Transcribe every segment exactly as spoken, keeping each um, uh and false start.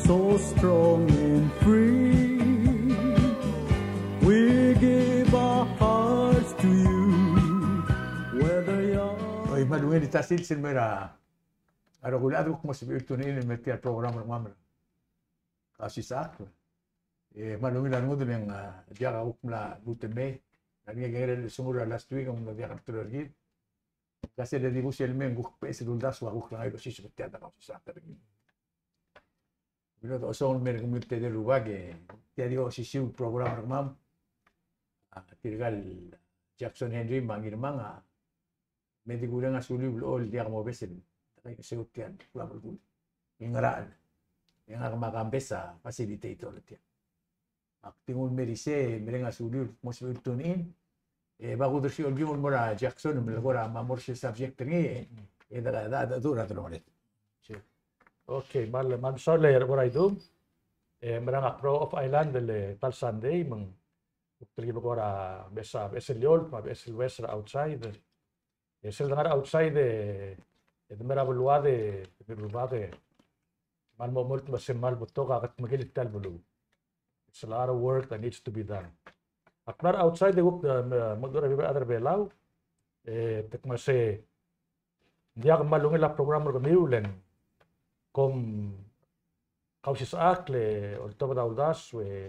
So strong and free, we give our hearts to you. Whether you're... Oi, me a ungil el sils el mer a rokui el chad el kuk mo sebechir el tune in el mer tia el program er kemam er a Kausisechakl. E me a ungil a rengud el ng, a, diak a kuk mla lmuut el mei. Ng ngar er ngii a kerel el sengul er a last week, ng mlo diak a return er kid. Ka sel di kuk sel mei e ng kuk beches el uldasu a kuk lengai el osiseb er tia el Kausisechakl er kid. Mlo osong el mer kemiu el tedei el rubak e tia di osisiu el program er kemam. A, tirka el Jackson Henry me a Ngirmang a me di kureng a suliu el diak mobes el, e, seut tia el program el kuk ngerachel. E ngak me a Kambes a facilitator er tia. Ak di nguu el mer isei, mereng a suliu el mo sebechir el tune in. E, ba kudersii olkiu el mo er a Jackson, me le kora me a mo er sel subject er ngii, e, e, da, da, da, da, da, da, da, da. Okay, mal, mal mesaul er a Boraidung. E, merang a Pro Off Island el, e, ta el Sunday, me ng, kuk telkib el kora beches a, beches el eolt, me a beches el ues er a outside. E sel dengar er a outside e, e de mera beluad e, e de rubak e, mal mo mult me se mal betok a kedmeklel tia el beluu. It's a lot of work that needs to be done. Ak mla er a outside e kuk, e, me, mo dmu er a bebil er a rechad er a Belau, e, te kmo se, ng diak kmal ungil a program er kemiu le ng kom kausisechakl e oltobed a uldasu e,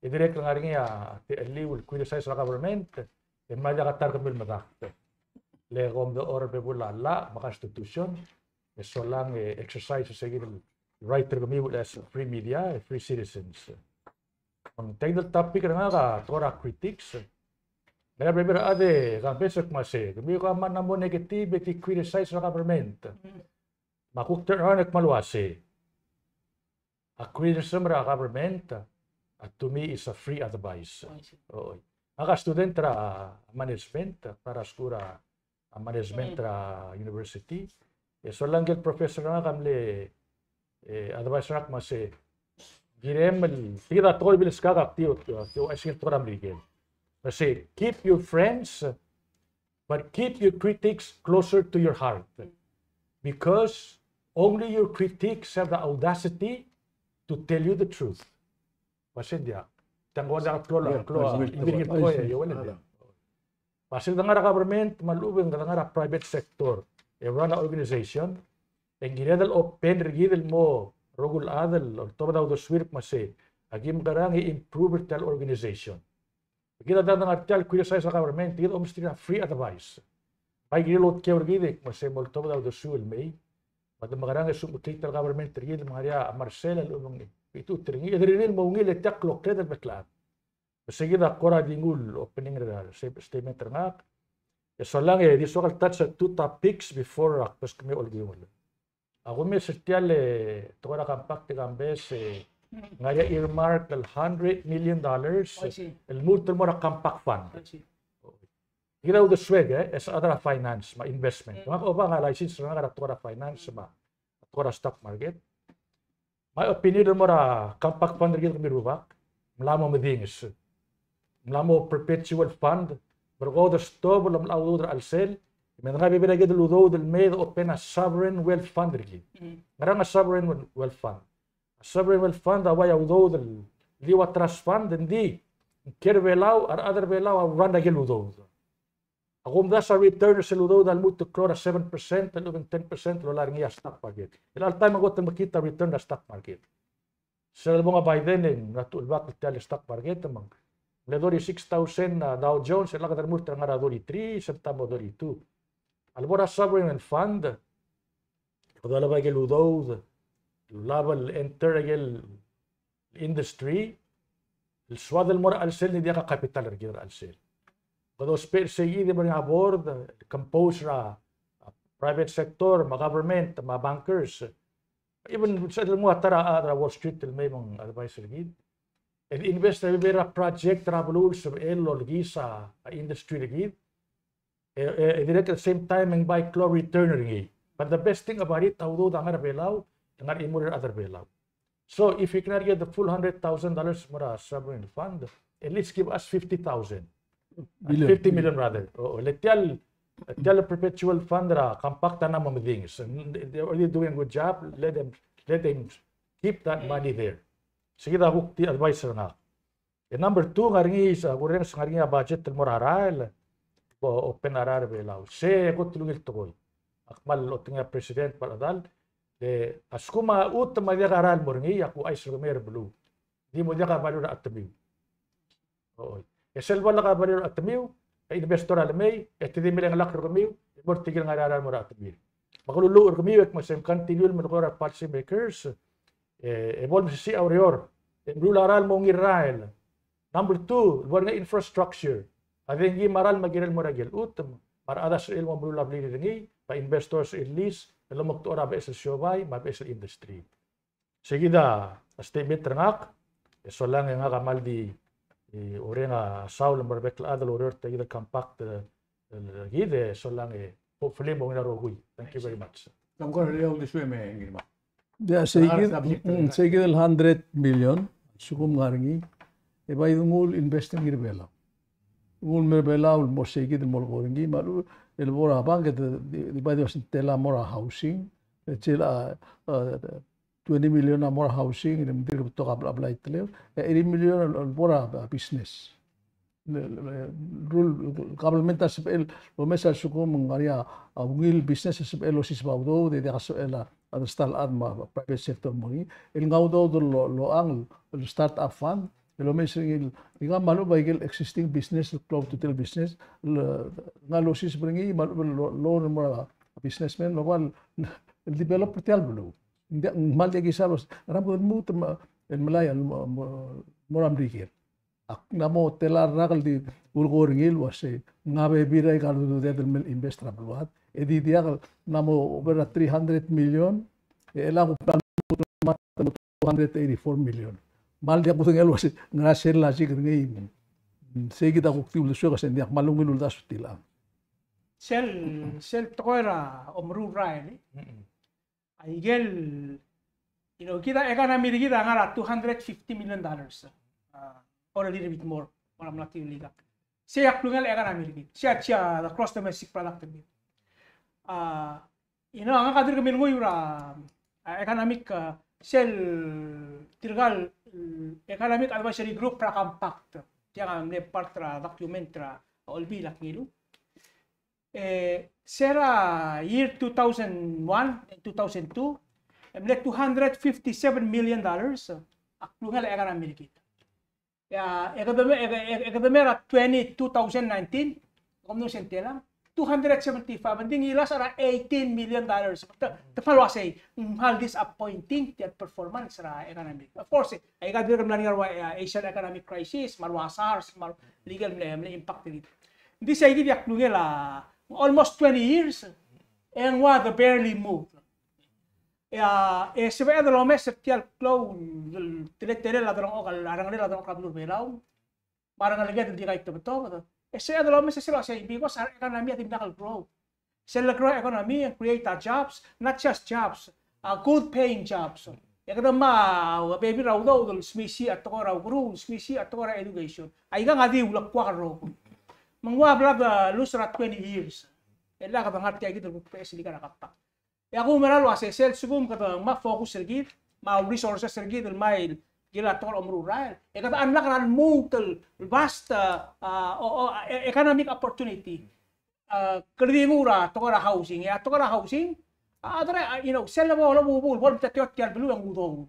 e dirrek el ngar er ngii a techelliu el criticize er a government, e mla diak a ta er kemiu el medakt. Le kom dechor er a bebul a llach me a constitution, e solang e exercise er se kid el right er kemiu el as free media, e free citizens. Me ng tia kid el topic er ngak a tekoi er a critics. Me a bebil er a chad e Kambes e kmo se, kemiu a kmal mo negative e di criticize er a government. Me a kuk turn around e kmal uase, a criticism er a government, a, to me is a free advice. Oh, I see. Oi. Ak a student er a management, a, er a skuul er a management er a university. E solang ngike el professor er ngak a mle, e, advice er ngak me se, kirem el, tia kid a tekoi el bilskak a kdi, tia, tia, a sel tekoi er a Merikel. Me se, keep your friends, but keep your critics closer to your heart, because only your critics have the audacity to tell you the truth. Ba se ng diak. Tia ng kora diak el klou, klou, klou, klou, klou, klou, klou, klou, klou. Ba se el dengar er a government, me a lechub e ng dengar er a private sector, e run a organization, e ng kired el open er kid el mo rokui el chad el oltobed a uldesuir me se, aki mekerang e improve er tia el organization. Kid a dengar er tia el criticize er a government, kid a omesterir a free advice. Bai kid el otkeu er kid e kmo se moltobed a uldesuel el mei. Me de mekerang e subedii tia el government er kid el ngar er ngii a Marcel el obengterir er ngii, e dirrek el mo ungil e tia el kloked el betok el chad. Me se kid a kora di nguu el opening er a statement er ngak. E solang e di soak el touch a two topics before ak beskemiu el olkiungel. A kumes er tia el tekoi er a compact e Kambes, e, ng ngar er ngii a earmark el hundred million dollars, oh, I see, el lmuut el mo er a compact fund. I see. Kid a uldesuek, e, e se chad er a finance me a investment. Mm. Ngak a oba a license er ngak er a tekoi er a finance me a tekoi er a stock market. My opinion el mo er a compact fund er kid kemiu el rubak, mla mo medinges. Mla mo perpetual fund, me ng ko de stop el mla udoud er a chelsel, me ng ngar er ngii a bebil er kid el udoud el mei e de open a sovereign wealth fund er kid. Mm. Ngerang a sovereign wel-, wealth fund? A sovereign wealth fund a uai a udoud el liua trust fund, ng di, ng kiei er a Belau, a rechad er a Belau a run er a ikel udoud. A kumdasu a return er sel udoud a lmuut el klou er a seven percent, el lechub e ng ten percent el olai er ngii a stock market. El all time a kot el mekngit a return er a stock market. Sel lebo er a Biden e ng mla tuchelbakl tia el stock market me ng mle thirty-six thousand a Dow Jones, e lak de remurt el ngar er a thirty-three, sel ta mo thirty-two. A lebo er a sovereign fund, kede olab a ikel udoud, olab el enter a ikel industry, el soad el mo er a chelsel, ng di diak a capital er kid er a chelsel. Kede ousbech er sei kid e meringel a board, composed er a, a, private sector, me a government, me a bankers. Even sel mo a ta er a, a, er a Wall Street el mei me ng advice er kid. E di invest er a bebil er a project er a beluu el sebechel el olekiis a, a industry er kid. E, e, e dirrek at the same time e ng bai klou a return er ngii. But the best thing about it, a udoud a ngar er a Belau, ngar er a chimo er a rechad er a Belau. So if you cannot get the full hundred thousand dollars mo er a sovereign fund, at least give us fifty thousand. Million. Fifty million rather. O, o, le tia el, tia el perpetual fund er a compact a mla mo medinges. They're already doing a good job. Let them, let them Keep that money there. Sei kid a kuk di advice er ngak. E number two, ngar er ngii, a kurrenges, ngar er ngii a budget el mo er a rael, bo open a rael er a Belau. Se kot el ungil tekoi. Ak kmal otengii a president me a rechedal, le a lsekum a chutem a diak a rael el mo er ngii, ak ouchais er kemiu er a beluu. Di mo diak a value er a chetemiu. Oi. E sel bo lak a value er a chetemiu, e investor a lemei, e te di mle chengelakl er kemiu, e mo er tirke el ngar er a rael el mo er a chetemiu. Me ak lulluchel er kemiu, e kmo se mcontinue el melekoi er a policy makers, e, e bo lmesisiich a ureor, e meruul a rael el mo ungil rael. Number two, el bo er ngii a infrastructure. A dengki me a rael me a kirel el mo er a ikel chutem, me a rechad a sebechel el mo meruul a blirir er ngii, me a investor a sebechel el lease, el omekdechor a beches el siobai, me a beches el industry. Sei kid a statement er ngak, e solang e ngak a kmal di, e, orrenges a saul el mo er a bek el chad el oureor er tia kid el compact, e, el kid, e solang e hopefully mo ungil a rokui. Thank you very much. Tang ko er a uldesuem e Ngirmang. Ia, sei kid, mm, sei kid el hundred million, lsekum ngar er ngii, e bai de nguu el invest er ngii er a Belau. Nguu el mei er a Belau el mo sei kid el mo lekoi er ngii, me a lechub el bo er a bank, e te, di, di bai di ua se ng tela mo er a housing, e sel a, a, twenty million a mo er a housing, e ng dirk betok a bla, bla, e eighty million el, el bo er a, a, business. Le, le, le, rule, government a sebechel, el omes a lsekum ng ngar er ngii a, a ungil business a sebechel el osiseb a udoud, e diak a sebechel a, a ta el chad me a private sector el mo er ngii. El ngar a udoud el lo, loang, el start up fund, el omes er ngii, el, ngii me a lechub a ikel existing business, el klou a ultutelel business, el, ngar a losiseb er ngii, me a lechub el lo, loan el mo er a businessman, el oba el, el develop er tia el beluu. Ng diak, ng kmal diak kisal, er a bo lmuut el melai el mo, mo, mo er a Merikel. Ak mla mo tela el rak el di ulekoi er ngii el uasei, ng bebil er aika el ududed el mle invest er a beluad. E di diak el mla mo over a three hundred million, e chelecha kuk mla mo two hundred eighty-four million. Kmal diak kudengei el uasei, ngera sel logic er ngii. Sei kid a kuk di uldesuek a sei ng diak kmal ungil uldasu er tiang. Sel, sel tekoi er a omeruul el rael, e. Mm-mm. Aikel, you know, kid a economy er kid a ngar er a two hundred fifty million dollars. Uh, or a little bit more, me a mla tiulikak. Sei a klungel a economy er kid. Sei a, sei a the gross domestic product er kid. Uh, you know, a ngak a dirk milnguiu er a, uh, economic, uh, sel tirka el, uh, economic advisory group er a compact. Tiang a mle part er a document er a olbiil a kngiluu. E, se er a year two thousand one and two thousand two, e mle two hundred fifty-seven million dollars a klungel a economy er kid. Ia, e kede me, e, e, e kede me er a twenty, two thousand nineteen, kom mle sel telang, two hundred seventy-five, and then ngilasech er a eighteen million dollars. Te, te kmal uasei, ng kmal disappointing tia el performance er a economy. Of course, e, aika dirrek el mla er ngii a, e, Asian economic crisis, me a ua SARS, me a ikel mle, mle impact er kid. Ng di sei kid a klungel a almost twenty years, e ng ua de barely move. E a, e sebeched el omes er tia el klou el teletelel a delengchokl, a rengelel a delengchokl er a beluu er a Belau, me a rengeleked el di kaitebetobed. E sebeched el omes er sel uasei, because our economy a dimlak el grow. Sel le grow economy and create a jobs, not just jobs, a good paying jobs. E kede mo bebil er a udoud el smisichii a tekoi er a ukeruul, smisichii a tekoi er a education. Aikang a di ulekuak el rokui. Me ng ua bla de lose er a twenty years. E le kede ngar tia kid el kuk beches el ikang er a compact. E a kumerang el uasei sel lsekum kede mo focus er kid, me a resources er kid el mo kirel a tekoi er a omeruul el rael, e kede unlock er a lmuut el vast, a, a, o, o, e, economic opportunity. A, kede di nguu er a tekoi er a housing, e a tekoi er a housing, a, a, you know, sel lebo, lebo, lebo, lebo, lebo, lebo, lebo, lebo, lebo,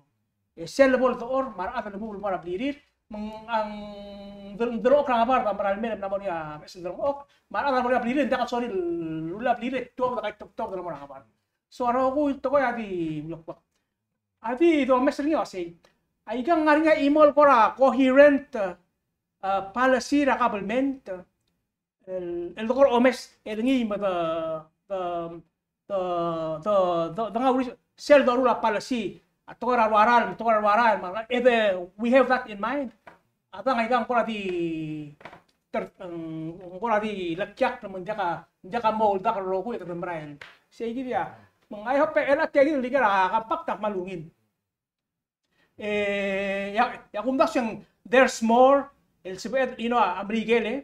e sel lebo el dechor, me a rechad a lmuut el mo er a blirir, me ng, a, ng, del-, delengchokl er a ngebard a mera el mei el mla mo er ngii a beches el delengchokl, me a rechad a mo er ngii a blirir, ng diak el sorir el rullii a blirir, e tuobed a kaitebetobed el mo er a ngebard. So a rokui el tekoi a di ulekuak. A di domes er ngii el uasei, aikang ngar er ngii a chimo el kora coherent, a, policy er a government, el, el de kora omes, el ngii me de, de, de, de, de, de nguu er sel doruul a policy, a tekoi er a ruarael, tekoi er a ruarael, me a, e de, we have that in mind. A dang aikang kora di, ter-, ng kora di lekiak me ng diak a, ng diak a mo uldak el rokui e kede merael. Sei kid a, me ng I hope e le tia kid el ikel a compact a kmal ungil. E, ia, ia kumdasu e ng there's more, el sebeched, you know, a Merikel e.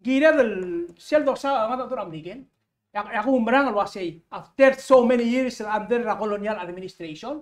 Kired el sel dosaod a ngodech er a Merikel. Ia, ia kumerang el uasei, after so many years under a colonial administration,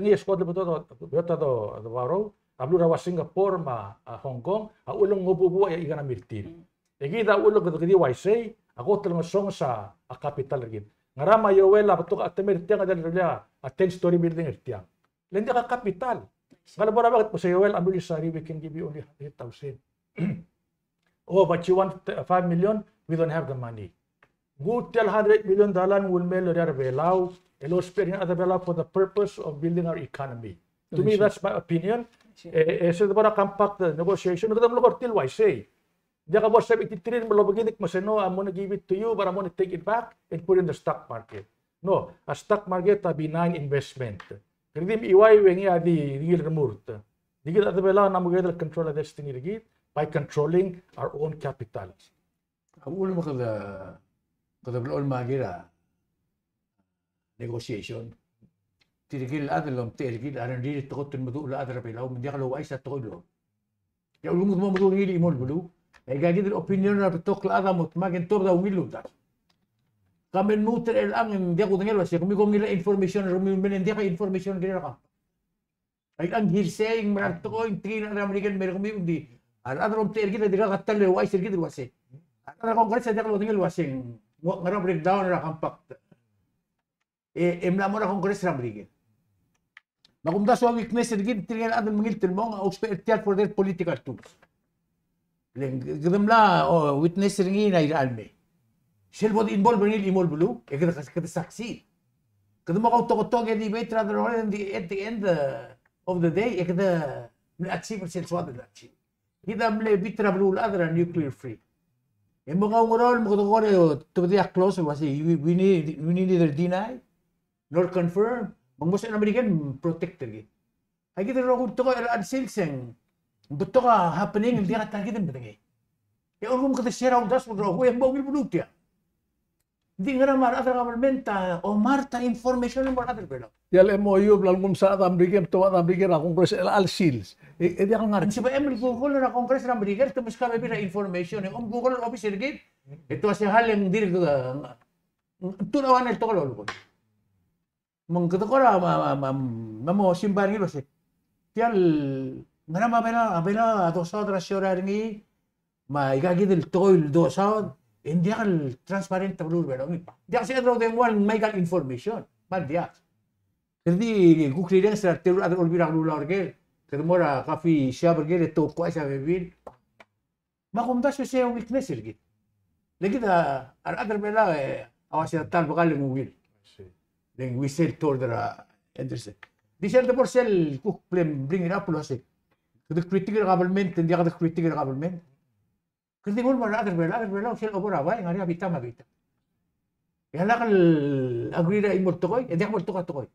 ngii e skodel betot, betot a do, do borrow, a beluu er a ua Singapore me a, a Hong Kong, a uchul e ng obubuch a economy er tir. E kid a uchul e kede, kede uaisei, a kot el ngesonges a, a capital er kid. Ngera me a Joel a betok a temel er tiang a diak el rullii a ten story building er tiang. Le ng diak a capital. Ngak a lebo er a bek el kmo se Joel a mle sari, we can give you only hundred thousand. Oh, but you want, uh, five million? We don't have the money. Nguu tia el hundred million dollar ng ulemei el loia er a Belau, el ousbech er ngii a rechad er a Belau for the purpose of building our economy. To me, that's my opinion. E, e sel debo er a compact negotiation, kede mlo er tir el uaisei. Diak bo sebechir el me lobengkid el kmo se no, I'm gonna give it to you, but I'm gonna take it back and put it in the stock market. No, a stock market a benign investment. Kede di mechiuaiu e ngii a di, di ngii el remurt. Di kid a rechad er a Belau a mo kired el control a destiny er kid by controlling our own capital. A uchul me kede, kede blechoel el mo er a negotiation. Tirke el chad el omtechei er kid a rengrir a tekoi el meduch el chad er a Belau, me ng diak louchais a tekoi el. Ia, ulekum kede mo meduch er ngii el chimo el beluu. E aika kid el opinion er a betok el chad a mo dmak e ng tuobed a ungil el uldasu. Ka me lmuut er chelechang e ng diak kudengei el uasei, kemiu ko ngilai a information er kemiu el mei, e ng diak a information el kirel a compact. Aika ng hearsay, ng mera el tekoi, ng tekingel a rechad er a Merikel el mei er kemiu, ng di a rechad er a omtechei er kid a dirkak a ta el ouchais er kid el uasei, a rechad er a Congress a diak lodengei el uasei ng ngera breakdown er a compact. E, e mla mo er a Congress er a Merikel. Me a kumdasu a weakness er kid, tirke el chad el mengilt el mong a ousbech er tia el for their political tools. Le ng kede mla, o, witness er ngii er a irechar el mei. Sel bo de involve er ngii el chimo el beluu, e kede, kede succeed. Kede mo kautoketok e debate er a delongelel, and the, at the end, uh, of the day, e kede mle achieve er sel soad el achieve. Kid a mle beat er a beluulechad er a nuclear free. E mo kaungeroel me kede kora tobedii a clause el uasei, we, we need, we need neither deny nor confirm. Me ng mo sebechel a Merikel el protect er kid. Aika kid el rokui el tekoi er a chelsel se ng betok a happening el diak a ta er kid el medengei. E a lsekum kede share a uldasu el rokui e ng mo ungil beluu tia. Ng di ngera me a rechad er a government a omart a information el mo er a rechad er a Belau. Tia el M O U a bla lenguu el msa a rechad er a Merikel, me te ua a rechad er a Merikel er a Congress er chelecha el sils. E, e diak el ngar. Ng sebechem el Google er a Congress er a Merikel, te meskau a bebil er a information. E kom Google er a obis er kid, e te uasei hal e ng dirk, e, ng, ng, te ua el tekoi el olekoi. Me ng kede kora ma, ma, ma, ma mo simbai er ngii el uasei, tia el ngera me a Belau, a Belau a dosaod er a siorai er ngii, me aika kid el tekoi el dosaod, e ng diak el transparent a beluu er a Belau. Ng diak sel dengua el ngmai aika el information. Me ng diak. Kede di kuk rirenges er a reteru el chad er a Olbiil er a Kelulau er ker, kede mo er a coffee shop er ker e te oukuachais a bebil. Me a kumdasu e sei a weakness er kid. Le kid a, a rechad er a Belau e a uasei a ta el bekall e ng ungil. Le ng wisei el toward er a Anderson. Di sel debo er sel kuk bla bring it up el uasei, kede critic er a government, ng diak kede critic er a government. Kede di nguu el mo er a rechad er a Belau, rechad er a Belau sel obo er a bai, ngar er ngii a bita me a bita. E a lak el agree er a chimo el tekoi, e diak bo el tekoi a tekoi.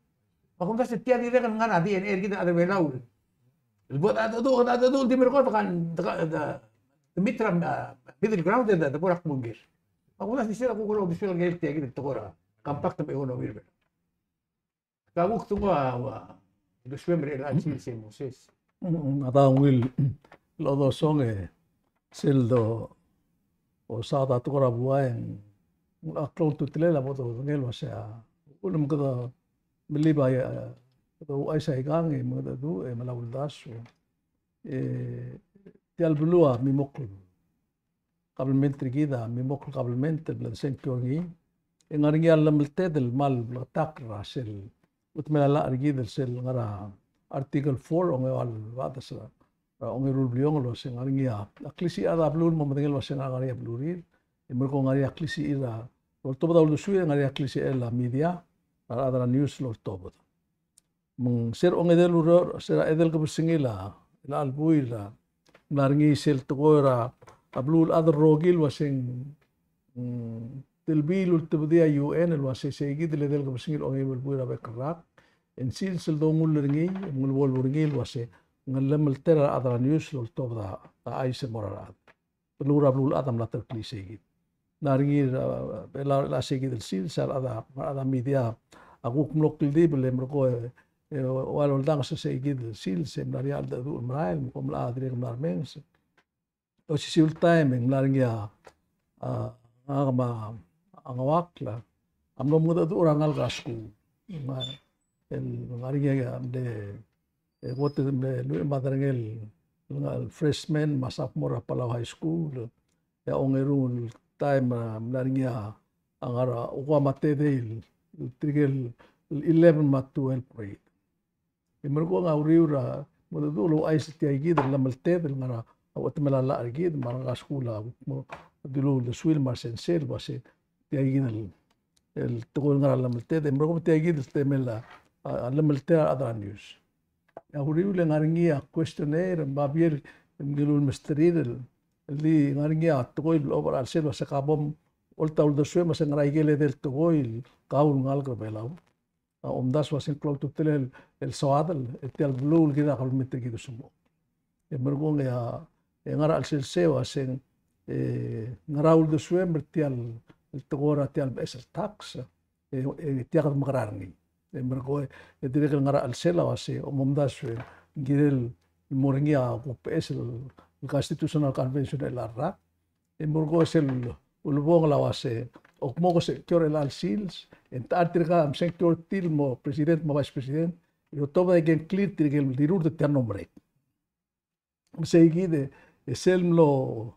Me a kumdasu e tia a dirrek el ngar er a D N A er kid el chad er a Belau. El bo dedu, dedu, dedu, di merekong, de, de, de meet er a, a, middle ground, de, de bo er a kmu ngii. Me a kumdasu e sel kuk uldesuek el kirel tia kid el tekoi er a compact me a economy er a Belau. Ka kuk tengua, ua, uldesuem er chelecha el sils e Moses. Mm, a da ungil el odosong e sel do, o, saod a tekoi er a buai e ng, a klou el ultutelel a bo dodengei el uasei a, uchul me kede melib a, a, kede ouchais a ikang e mengedecheduch e melai a uldasu. E, tia el beluu a mimokl kabelment er kid a mimokl kabelment el bla desengkio er ngii, e ng ngar er ngii a llemelted el kmal bleketakl er a sel uchetemel a llach er kid el sel ngar er a Article four, ongeua el bades er a, er a ongeru el bliongel el uase ng ngar er ngii a klisichir a rechad er a beluu el mo medengei el uase ng ngar er ngii a belurir. E merekong e ng ngar er ngii a klisichir a loltobed a uldesuir, e ng ngar er ngii a klisichel a media, a rechad er a news el loltobed. Me ng se er a ongedei el ureor, se er a edei el kebesengil a, el chelecha el buil a, ng mla er ngii sel tekoi er a, a beluulechad el rokir el uase ng, mm, telbiil el ultebedii a U N el uase seikid el edei el kebesengil a ongeim el buil er a bek el rak, e ng sils el dongull er ngii, e ng ulebongel er ngii el uase ng llemeltel a rechad er a news el oltobed a, a chais el mo er a rechad. Beluu er a beluulechad a mla terkeklii seikid. Ng ngar er ngii er a, el, el seikid el sils, a rechad, a rechad er a media a kuk mlo kldibel e merekong e, e, ua loldanges er seikid el sils, e mla er ngii a cheldecheduch el merael, me kom locha dirrek el mla remenges. Osisiu el taem e ng mla er ngii a, a, ngak me a Ngeuakl a mlo mengedecheduch er a rengalek er a skuul. Me el ngar er ngii a mle, e, kot el mle lluich me a derengel el, el freshman me a sophomore er a Palau High School. E a ongeru el taem a mla er ngii a ngar er a Oklahoma State el, el tirke el eleven me a twelve grade. E merekong a uriul er a mengedecheduch el ouchais er tia kid el llemeltel el ngar er a uchetemel a llach er kid me a rengalek er a skuul a kuk mo dilu el uldesuir me a resensei el uase tia kid el, el tekoi el ngar er a llemeltel, e merekong tia kid el temel a, a, llemeltel a rechad er a news. E a uriul e ng ngar er ngii a questionnaire, babier, el ngiluu el mesterir el, el di ngar er ngii a tekoi el blechob er a chelsel el uase ka bom olta uldesuem el uase ngera ikel edei el tekoi el kau el ngalek er a Belau a omdasu el uase ng klou a ultutelel el soadel er tia el beluu el kirel a kabelment er kid el osmeob. E merekong e a, e ngar er a chelsel sei el uase ng, e, ngera uldesuem er tia el tekoi er a tia el beches el tax, e, e tia kede mekerang er ngii. E merekong e dirrek el ngar er a chelsel a uase, omomdasu e ng kirel el mo er ngii a kuk beches el, el constitutional convention er a rak. E merekong e sel ulebongel a uase, ok, mo ko secure er chelecha el sils, e ng techa er tirka a msecure er tir el mo president me a vice president, e otobed a ikel clear tirke el rirurt er tia el mlo merek. Me seikid e, e sel mlo,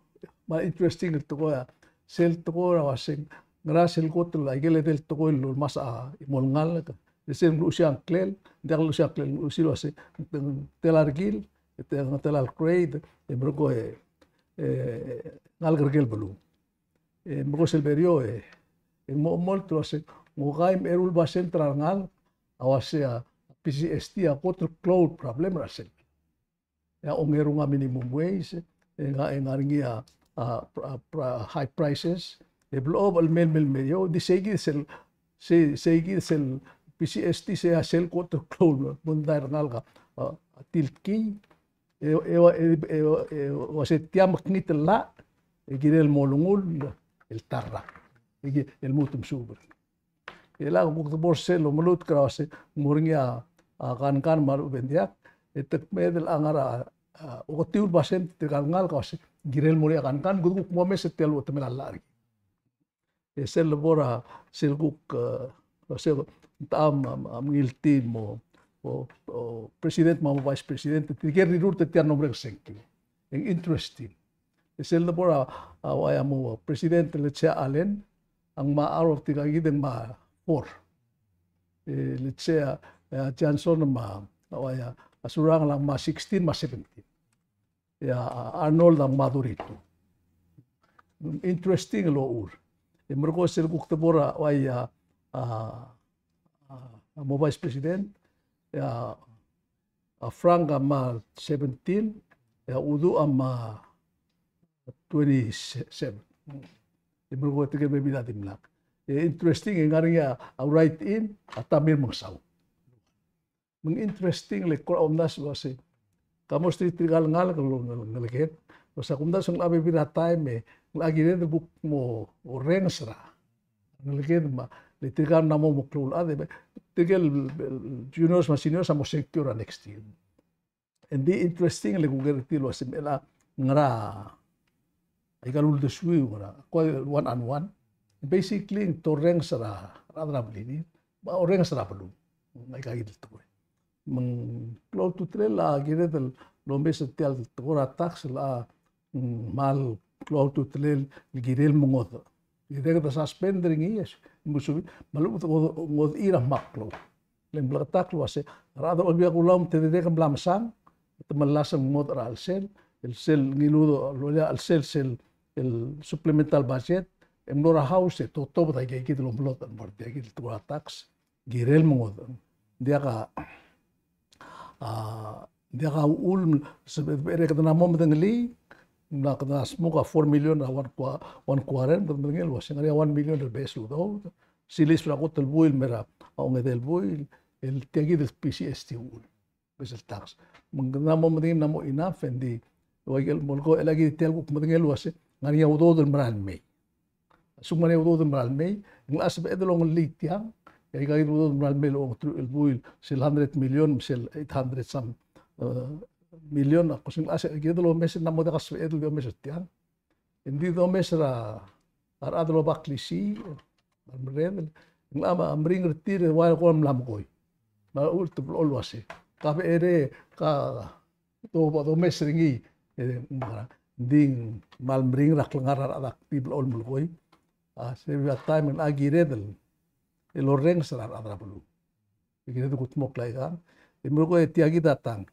me a interesting el tekoi a, sel tekoi er a uase, ngera sel kot el, a ikel edei el tekoi el lomes a chimo el ngalek, e sel mluchesii a ngklel, ng diak luchesii a ngklel, luchesii el uase, ng tela a rekil, e te, ng tela el grade, e merekong e, e, ngalek er ker el beluu. E merekong sel berio e, e ng mo, mo omolt el uase, ng okai me a eru el basent er a rengalek a uase a P C S T a kot el klou el problem er a sel. E a ongerung a minimum wage, e nga, e ngar er ngii a, a, a, a high prices, e blechob el mei el mei el mei, e di seikid sel, sei, seikid sel P C S T sei a sel kot el klou el mondai er a rengalek a, a tiltkii, e, e, e, e, e uase tia mekngit el llach, e kirel mo olengull el ta el rak, e ki, el lmuut el mesuub er ngii. E le kuk de bo er sel omelutk er a uase ng mo er ngii a, a kankan me a lechub e ng diak, e te kmeed el ngar er a, a, oketiu el basent er tirka el ngalek a uase ng kirel mo er ngii a kankan, kede kuk mo omes er tia el uchetemel a llach er kid. E sel lebo er a sel kuk, e, sel, ng techa a, a, a mengiltii el mo, o, o, president me a mo vice president, tirke el rirurt er tia el mlo merek el sengkio. E ng interesting. E sel lebo er a, a, ua ia mo president el Chea Allen, a ngmai a aro er tirka kid e ngmai a four. E le Chea, e, Johnson me a, ua ia, a Surangel a ngmai a sixteen me a seventeen. E a, a Arnold a ngmai a thirty-two. Interesting el ochur. E merekong sel kuk de bo er a, ua ia, a, a, a mo vice president, e a, a Frank a ngmai a seventeen, e a Uduch a ngmai a twenty-seven. E merekong e tirke el bebil a dimlak. E interesting, e ngar er ngii a, a write-in, a Tamir Mengesau. Me ng interesting le kora omdasu el uase, ka mo mesterir tirka el ngalek el ngal-, ngalek el ngeleked. Uase ak omdasu ng locha bebil er a taem e ng locha kired el kuk mo orrenges er a ngeleked me le tirka el mla mo meklou el chad, e tirke el, el juniors me a seniors a mo sengkio er a next year. Ng di interesting le kuker er tir el uase me a ngera aika el uldesuiu, ngera, kua one on one. Basically, ng torrenges er a, er a rechad er a blirir, me a orrenges er a beluu. Aika kid el tekoi. Me ng klou a ultutelel a kired el omes er tia el tekoi er a tax el a, mm, kmal klou a ultutelel el kirel mengodech. Kirel kede suspend er ngii, e, me a lechub e ng ngodech er a kmal klou. Le ng bleketakl el uase, a rechad er a Olbiil er a Kelulau me te dirrek el mla mesang, te melasem el ngodech er a chelsel, el sel ngiluu el, el, el sel, sel, el supplemental budget, e mlo er a House e totobed aika kid el omelodech el mo er tia kid el tekoi er a tax, kirel mengodech. Ng diak a, a, ng diak a uchul, se, e kede mla mo medengelii, ng mla kede smuk a four million er a one qua-, one quarter, me kede medengei el uase ng ngar er ngii a one million el beches el udoud, silichis er a kot el buil el mer a ongedei el buil, el tia kid el P G S T uchul. Beches el tax. Me ng kede mla mo medengei el mla mo enough, e ng di, ua ikel mo lekoi el aki tia el kuk medengei el uase, ng ngar er ngii a udoud el mera el mei. A lsekum ng ngar er ngii a udoud el mera el mei, ng locha sebeched el ongelii tiang, e aika kid el udoud el mera el mei el ongeteruich el buil, sel hundred million, sel eight hundred some, eh, million, a kuk se ng locha se, kid el omes el mla mo diak a sebeched el di omes er tiang. Ng di domes er a rechad el oba klisiich, a merreder, ng locha meringel er tir e ua el kora mla mekoi. Me a uchul te blechoel el uase, ka becherei, ka do-, domes er ngii, e, ng di ng kmal meringel er a klengar er a rechad el di blechoel el melekoi. A, se a taem e ng locha kired el, el orrenges er a rechad er a beluu. E kired el kudmokl aikang. E melekoi e tia kid a tang.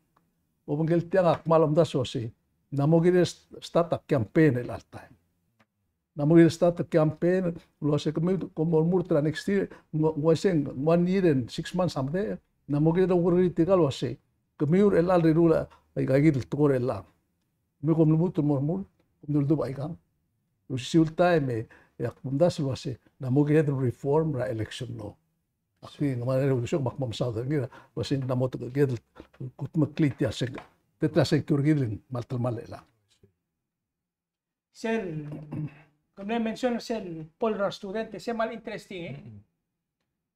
Obengkel tiang a kmal omdasu el uase, ng mla mo kired el start a campaign er chelecha el taem. Ng mla mo kired el start a campaign el uase kemiu, kom mo remurt er a next year, ng ua-, ng uaisei, ng one year and six months a medechel. Ng mla mo kired el oureor er tirka el uase, kemiu er chelecha el riruul aika kid el tekoi er chelechang. Kemiu kom lmuut el mo remurt, kom di oldubech aikang. Osisiu el taem e, e ak omdasu el uase, ng mla mo kired el reform er a election law. Ak di ng mla mo er a election, me ak mo mesaod er ngii el uase ng mla mo kired el kudmeklii tia el sengkio, tia el sengkio er kid el kmal telemall er chelechang. Sel, kom mle mention sel poll er a student, e se kmal interesting, e.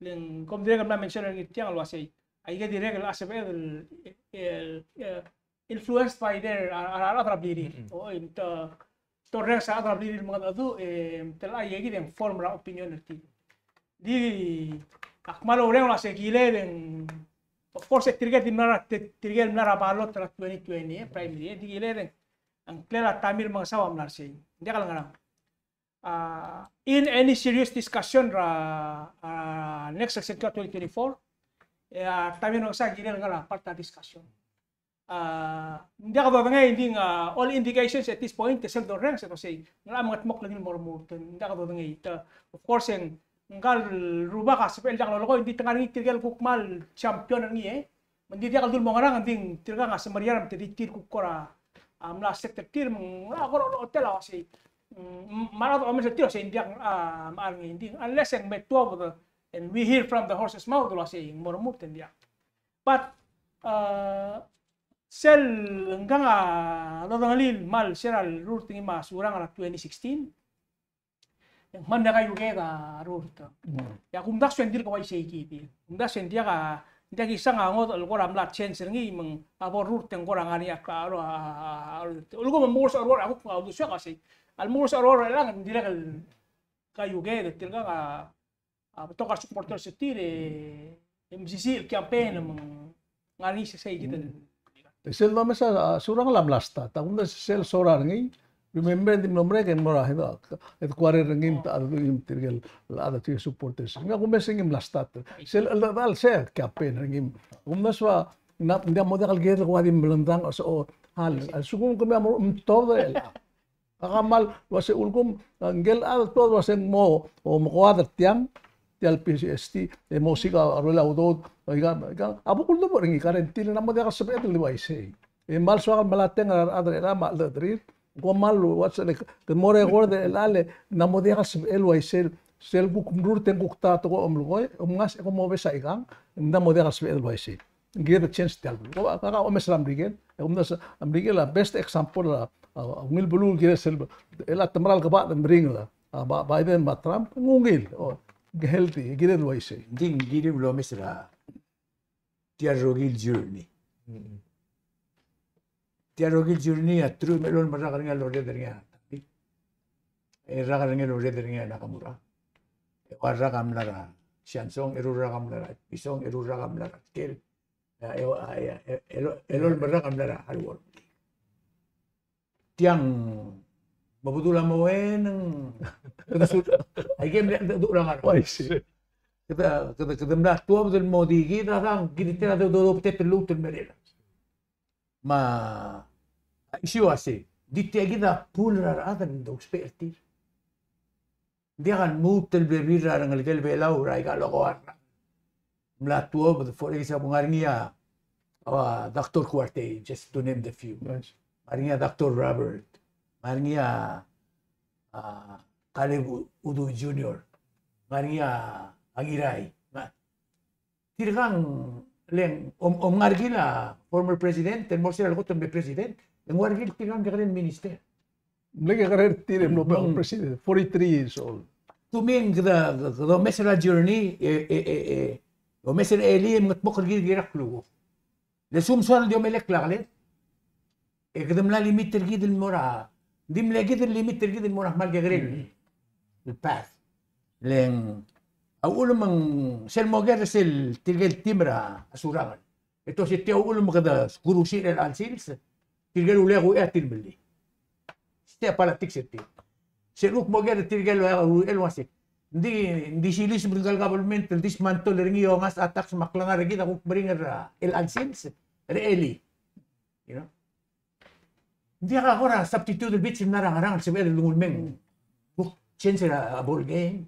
Le ng kom dirrek el mla mention er ngii tiang el uasei, aike dirrek el sebeched el, el, el, influenced by their, a, a, a rechad er a blirir. O, e te, te orrenges a rechad er a blirir el mengedecheduch, e te locha ikakid e ng form er a opinion er tir. Di, ak kmal oureng el uasei kiled e ng, of course, e tirke el di mla er a, ti-, tirke el mla er a ballot er a twenty twenty, e, primary, e di kiled e ng, a ngklel a Tommy Remengesau a mla er sei. Ng diak el ngerang. A, in any serious discussion er a, a, next election er a twenty twenty-four, e a Tommy Remengesau a kirel ngar er a part er a discussion. A, ng diak dodengei, ng di, a, all indications at this point, e sel dorrenges e dosei, ng locha mengedmokl el ngii el mo remurt, ng diak dodengei. Te, of course, e ng, ngka el rubak a sebechel el diak lolekoi, ng di te ngar er ngii tirke el kuk kmal champion er ngii, e. Me ng di diak el dul mo ngerang, ng di tirka a semeriar me te di tir kuk kora, a, mla set er tir, me ng locha kora olechotel a uasei. Mm, me a rechad a omes er tir el uasei ng diak, a, mechar er ngii, ng di, unless e ng me tuobed, and we hear from the horse's mouth el uasei ng mo remurt e ng diak. But, a, sel ngkang a dodengelii el kmal se er a lerurt er ngii me a Surangel er a twenty sixteen, e ng kmal mle kaiuekeed a rurt. Mm. E a kumdasu e ng dirk uaisei kid. Kumdasu e ng diak a, ng diak kisang a ngodech el kora mla change er ngii me ng a bo rurt e ng kora ngar er ngii a, a, a, a, ulekum e mours a rurt a kuk a uldesuek a sei. A lemours a rurt er chelechang e ng dirrek el kaiuekeed, tirkang a, a betok a supporters er tir e, e mesisiich el campaign me ng ngar er ngii sei kid el. E sel domes a, a, Surangel a mla start. A kumdasu sel sorir ngii, remember, ng di mlo merek e ng mo er a, e, e kuarei er ngii me te, a, tirke el, a, tirke el supporters. Ngii a kumes e ngii a mla start. Sel, el, el, sel campaign er ngii. Kumdasu a, ng diak mo diak el kired el kuk di melendang, o, o, a lsekum kemiu a mo, mm, tobed el, a, Ak kmal uase ulekum, a, ngikel chad el tuobed el uase ng mo, o, mekoad er tiang, tia el P G S T, e mo siik a rolel a udoud, o, ika, ika, a bo kuldubech er ngii, currently, ng mo diak el sebeched el di uaisei. E kmal soak el melateng er a rechad er chelechang me a cheldecheduch er tir, kom kmal uase, like, kede mo record er chelechang, ng mo diak el sebeched el uaisei, sel kuk mrurt e ng kuk ta tekoi a omelekoi, e kom ngasech e kom mobes a ikang, ng mo diak el sebeched el uaisei. Ng kired el change tia el beluu. Kau, kau, kau omes er a Merikel, e kumdasu a Merikel a best example er a, a, a ungil beluu el kired sel, el a te mera el kebachel el meringel a, a, Bi-, Biden me a Trump, ng ungil, o, ng healthy, kired el uaisei. Ng di ng kired el omes er a tia el rokui el journey. Mm. Tia el rokui el journey a teruich me a elolem el rak er ngii a lored er ngii a, e rak er ngii a lored er ngii a Nakamura. E ua rak a mla er a Shandong, eru rak a mla er a Pisong, eru rak a mla er a Tkel. E, e, e, e, elo-, elolem el rak a mla er a Haluol. Tiang, me bedul a mo uaisei, ng, aike el mle cheldecheduch er a ngar. Uaisei. Kede, kede, kede mla tuobed el mo di kid a dang, kid tia a do, do, do, betet el lmuut el merela. Me a issue a sei, di tia kid a pool er a rechad el dousbech er tir. Ng diak a lmuut el bebil er a rengelekel Belau er aika el okoua el mla tuobed, for example, ng ngar er ngii a, a, Doctor Kuartei, just to name the few. Yes. Ng ngar er ngii a Doctor Robert, ng ngar er ngii a, a, Caleb Uduch Junior, ng ngar er ngii a, a Ngirai. Ng ngar Tirkang, le ng, om, om ngar er kid a former president, el mo er sel lekot el mle president, e ng ua er kid tirkang kekerei el minister. Mle kekerei er tir e mlo, mm, president, forty-three years old. Tuming kede, kede omes er a journey, e, e, e, e, omes er a elii e mengetmokl er kid el kirel a klukuk. Le sum soal di omelekl a keled, e kede mla limit er kid el mo er a, di mle kid el limit er kid el mo er a kmal kekerei el path. Le ng, a uchul me ng sel mo ker sel tirke el team er a Surangel, e te ua se tia uchul me kede kurusiich er chelecha el sils, tirke el ulekoi a tir el mle. Sel politics er tir. Sel kuk mo ker tirke el ua se, ng di, ng di siliseb er ngka el government el dismantle er ngii e ongasech a tax me a klengar er kid a kuk meringel er chelecha el sils er a elii. You know? Ng diak a kora substitute el beach el mla er a ngerang el sebeched el lenguu el mei. Kuk change er a ball game.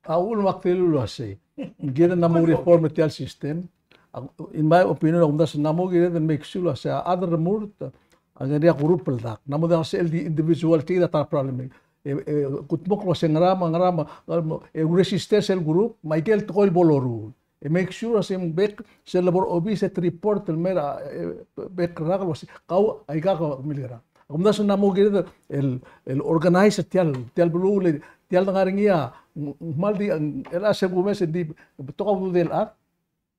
A uchul me ak dilu el ua se, ng kired el mo reform er tia el system. A, in my opinion, a kumdasu ng mo kired el make sure el ua se a chad el remurt a ngar er ngii a group el dak. Ng mo diak sel di individual, tia kid a ta er a problem. E, e, kutmokl el ua se ngera me, ngera me, ngera me, e, resist er sel group, me aike el tekoi el bo loruul. E make sure a se ng bek sel lebo er a obis e te report el mei er a, e, bek el rak el ua se, kau, aika ke milkera. A kumdasu ng mo kired el, el organize tia el, tia el beluu, le tia el ngar er ngii a, ng, ng kmal di, el a se kumes e ng di, betok a ududel a chad,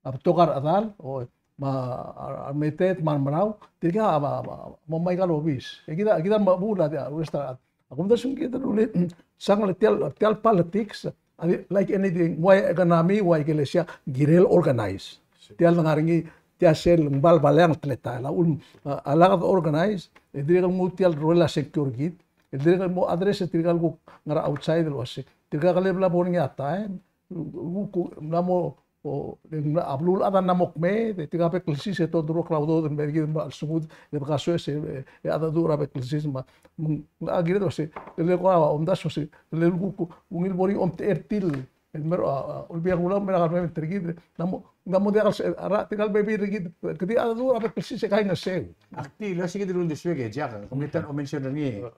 a betok a rechedal, o, me a, a, a remeteet, me a remerau, tirka a, a, a, mo mei aika el obis. E kid a, kid a mechebuul a, a, rest a, a kumdasu ng kired el, sang el tia el, tia el politics, a di, like anything, ua economy, ua ikelesia, kirel organize. Tia el ngar er ngii, tia sel ng bal baleang el teletael. A uchul, a, a lak de organize, e dirrek el nguu tia el rolel a sengkio er kid, e dirrek el mo address er tirka el kuk ngar er a outside el ua se, tirka el bla bo er ngii a taem, kuk, kuk, mla mo, o, le ng mla, a beluulechad a mla mo kmeed, e tirka bek el sils e te oldurokl a udoud el mei er kid me a lsengud, e de kasoes e, e, e a dedu er a bek el sils me a, me ng, a kired el ua se, le kora omdasu el ua se, le kuk, kuk, ungil bo er ngii omtechei er tir el mei er a, a, Olbiil er a Kelulau, mei er a government er kid, ng mo, ng mo diak el se, a ra, tirka el bebil er kid, ke di a dedu er a bek el sils e kaingeseu. Ak di, le ua se kid el uldesuek e Jack, kom mle ta el omention er ngii.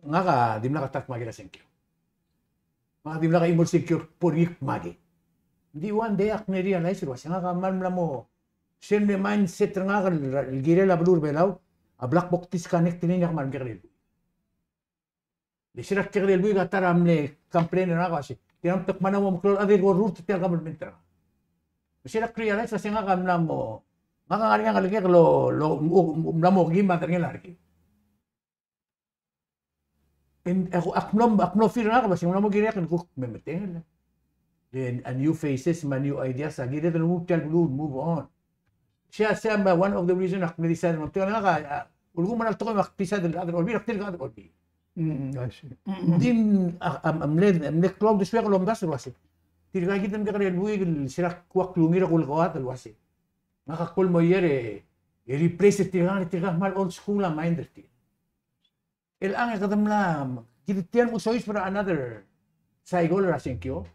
Ngak a dimlak a ta el kmakel a sengkio. Ngak a dimlak a chimo el sengkio el bo er ngii el kmakel. Ng di one day ak mle realize el ua se ngak a kmal mla mo, sel mle mindset er ngak el, el kirel a beluu er a Belau, a black box disconnect er ngii, ngak a kmal mekekerei el buik. Le se er a kekerei el buik a ta er a mle complain er ngak el ua se, tia ng te kmal mo meklou el chad el ko rurt er tia el government er ngak. Se er a realize el ua se ngak a mla mo, ngak a ngar er ngii a ngelekek el lo, lo, mla mo kim a derengel a rekik. Ak mlo, ak mlo feel er ngak el ua se ng mla mo kirek el kuk me metengel. Then a new faces me a new ideas a kired el move tia el beluu, move on. Sei a, sei a me one of the reason ak mle decide el move. Ngak a, a, ulekum a ngar er a tekoi me ak decide el chad er a Olbiil, ak dirk chad er a Olbiil. Mm, I see. Ng di, a, a, a mle, mle klou a uldesuek el omdasu el ua se, tirka kid el mekekerei el buik el se er a kuk klungii er a kulekoi el ua se, ngak a kol mo er ngii e, e replace er tirka, tirka kmal old school a mind er tir. Chelechang e kede mla, kid tia el mo soiseb er a another cycle er a sengkio,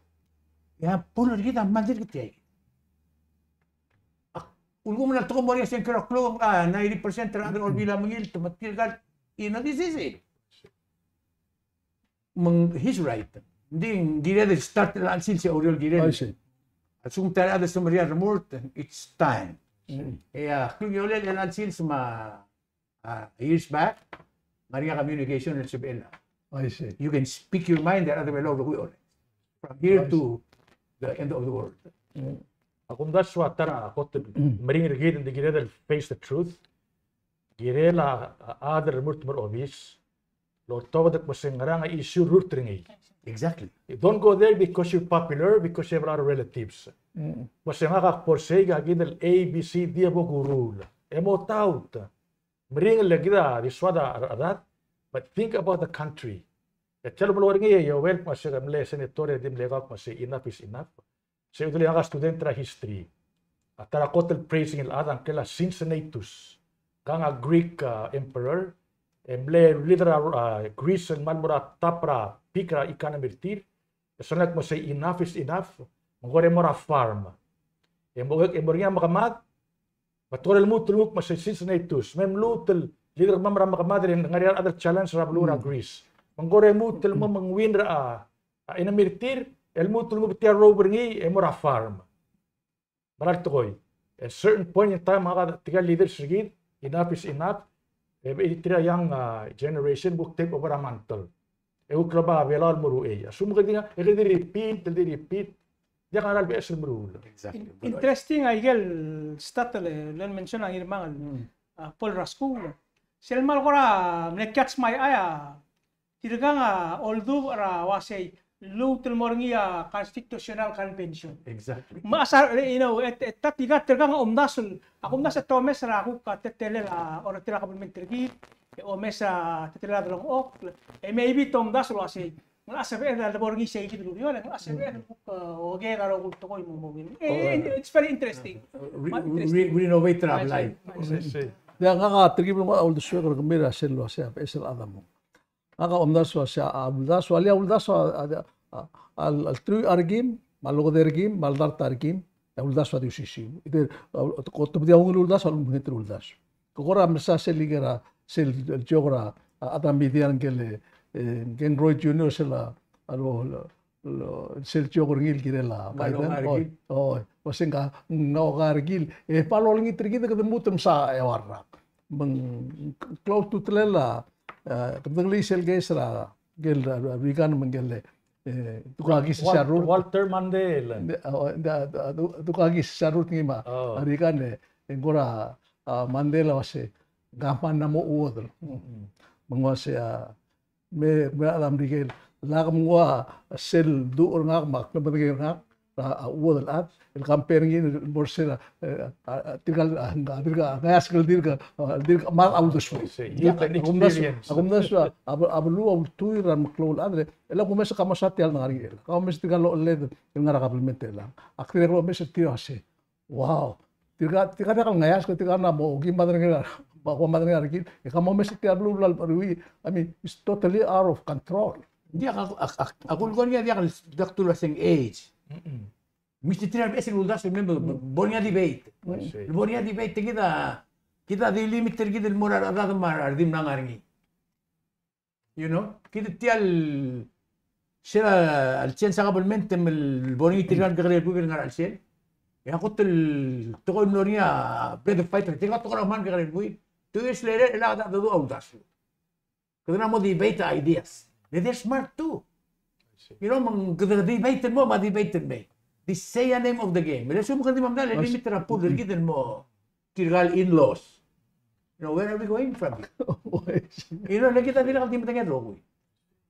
e a pool er kid a kmal dirk tia kid. Ak, ulekum a ngar er a tekoi el mo er ngii a sengkio er a klou, a ninety percent er a rechad er a Olbiil a mengilt, me tirka el, you know, this is it. Me ng, he's right. Ng di ng kired el start er a chelecha el sils e oureor el kirel. I see. A lsekum te a rechad el semeriar el remurt, it's time. Mm. E a klungiolel er a chelecha el sils me a, uh, years back, ng ngar er ngii a communication el sebechel. I see. You can speak your mind, the other way around, from here to the end of the world. Mm. A kumdasu a ta er a kot el meringel er kid, ng di kired el face the truth. Kirel a, a chad el remurt el mo er a obis el oltobed el kmo se ng ngerang a issue el rurt er ngii. Exactly. You don't go there because you're popular, because you have a lot of relatives. Mm. Kmo se ngak a kbo er sei, a kid el A, B, C, D a bo kuruul. E mo taut. Meringel e kid a di soad a rechedad, but think about the country. E tia el mlo er ngii e Joel, me se ke mle senator e di mle kau, me se enough is enough. Se udel ngak a student er a history. A ta er a kot el praising el chad a ngklel a Cincinnatus. Ngkang a Greek, a, emperor. E mle leader er a, a, Greece el kmal mo er a top er a peak er a economy er tir. E solang el kmo sei enough is enough. Me ng kora mo er a farm. E mo, e mo er ngii a mekemad. Me te kora lmuut el kmo sei Cincinnatus. Me mluut el leader er kemam er a mekemad e ng ngar er ngii a other challenge er a beluu er a Greece. Me ng kora lmuut el kmo me ng win er a, a enemy er tir, e lmuut el kmo tia el robe er ngii, e mo er a farm. Mera el tekoi. At certain point in time, ngak a tirka el leaders er kid, enough is enough. E tir a young, a, generation, kuk take over a mantle. E kuk loba a Belau el mo er uchei. A lsekum kede di, e kede di repeat, di repeat. Diak a ngera el beches el meruul. Exactly. In-, interesting a ikel stat el, el mention a Ngirmang el, a, Paul Rascou. Sel kmal kora mle catch my eye a tirkang a oldubech er a uasei, lluut el mo er ngii a Constitutional Convention. Exactly. Me a sa, you know, e, e ta tirkang a omdasu el, a kumdasu e te omes er a kuk a teletelel a, or tirka el kabelment er kid, e omes a teletelel a delengchokl, e maybe te omdasu el uasei, ng locha sebeched el debo er ngii sei kid el ureor, e ng locha sebeched el kuk, e, okeuid a rokui el tekoi mo, mo, e, e, it's very interesting. Re-, re-, renovate er a blai. Diak, ngak a telkib el mo uldesuek er kemiu er a sel uasei a beches el chad a mo Ngak a omdasu el uasei a uldasu, a lea uldasu a, a, a, a, a lteruich a rekim, me a lokedei a rekim, me a ledart a rekim, a uldasu a di osisiu. Either, a, ko tebedii a ungil uldasu, a lmuut el uldasu. Ke kora mesa sel ikera, sel joke er a, a, a media ngike el, e, ngike el Roy Junior sel a, a lo, lo, lo, sel joke er ngii el kirel a Biden. Oi, oi, uasei ngka, ng oker er kid, e, pa lolengit er kid, kede lmuut el mesa eua el rak. Me ng klou a ultutelel a, e, kede ngelii sel case er a, ngike el, a, Reagan me ngike el, e, Dukakis Sharrood. Walter Mandel. Ng di, o, ng di, a, Du-, Dukakis Sharrood ngii me a, a Reagan, e, e ng kora, a, Mandel a uasei, ng kmal mla mo chuodel. Me ng uasei, a, me, me a Merikel, lak mnguu a sel duch er ngak me a klemedengei er ngak er a chuodel el chad el compare er ngii el mo er sel, e, a, a, tirka el, a, tirka el ngeasek el dirk, a, dirk kmal a uldesuek. Youth and experience. A kumdasu a, a, a beluu a ultuil er a meklou el chad, e le kumes e ka mo sa tia el ngar er ngii el. Ka kumes tirka el ochelled el ngar er a kabelment el. Ak dirrek el omes er tir el uasei, wow. Tirka, tirka diak el ngeasek, tirka a mo, kim madrengelii, mo, mo madrengelii a rekil. E ka mo omes er tia el beluu el, I mean, it's totally out of control. Diak, ak, ak, ak, ak uleker er ngii a diak el, diak el tou el uasei ng age. Me se tir a beches el uldasu el mei, bo er ngii a debate. Bo er ngii a debate, kid a, kid a di limit er kid el mo er a rechad me a redil el ngar er ngii. You know, kid tia el, sel a, el change a kabelment me bo er ngii tirka el kekerei el buik el ngar er a chelsel. E a kot el tekoi el mlo er ngii a breath of fire, tirka el tekoi er a mle kekerei el buik. Two years later, e le a, a, a uldasu. Kede mo debate ideas. They're smart too. You know, me ng kede debate el mo, me a debate el mei. Di sei a name of the game. E le a lsekum kede di mo mla, e le limit er a pool er kid el mo tirka el in-laws. You know, where are we going from here? You know, le kid a dirrek el di medengei el rokui.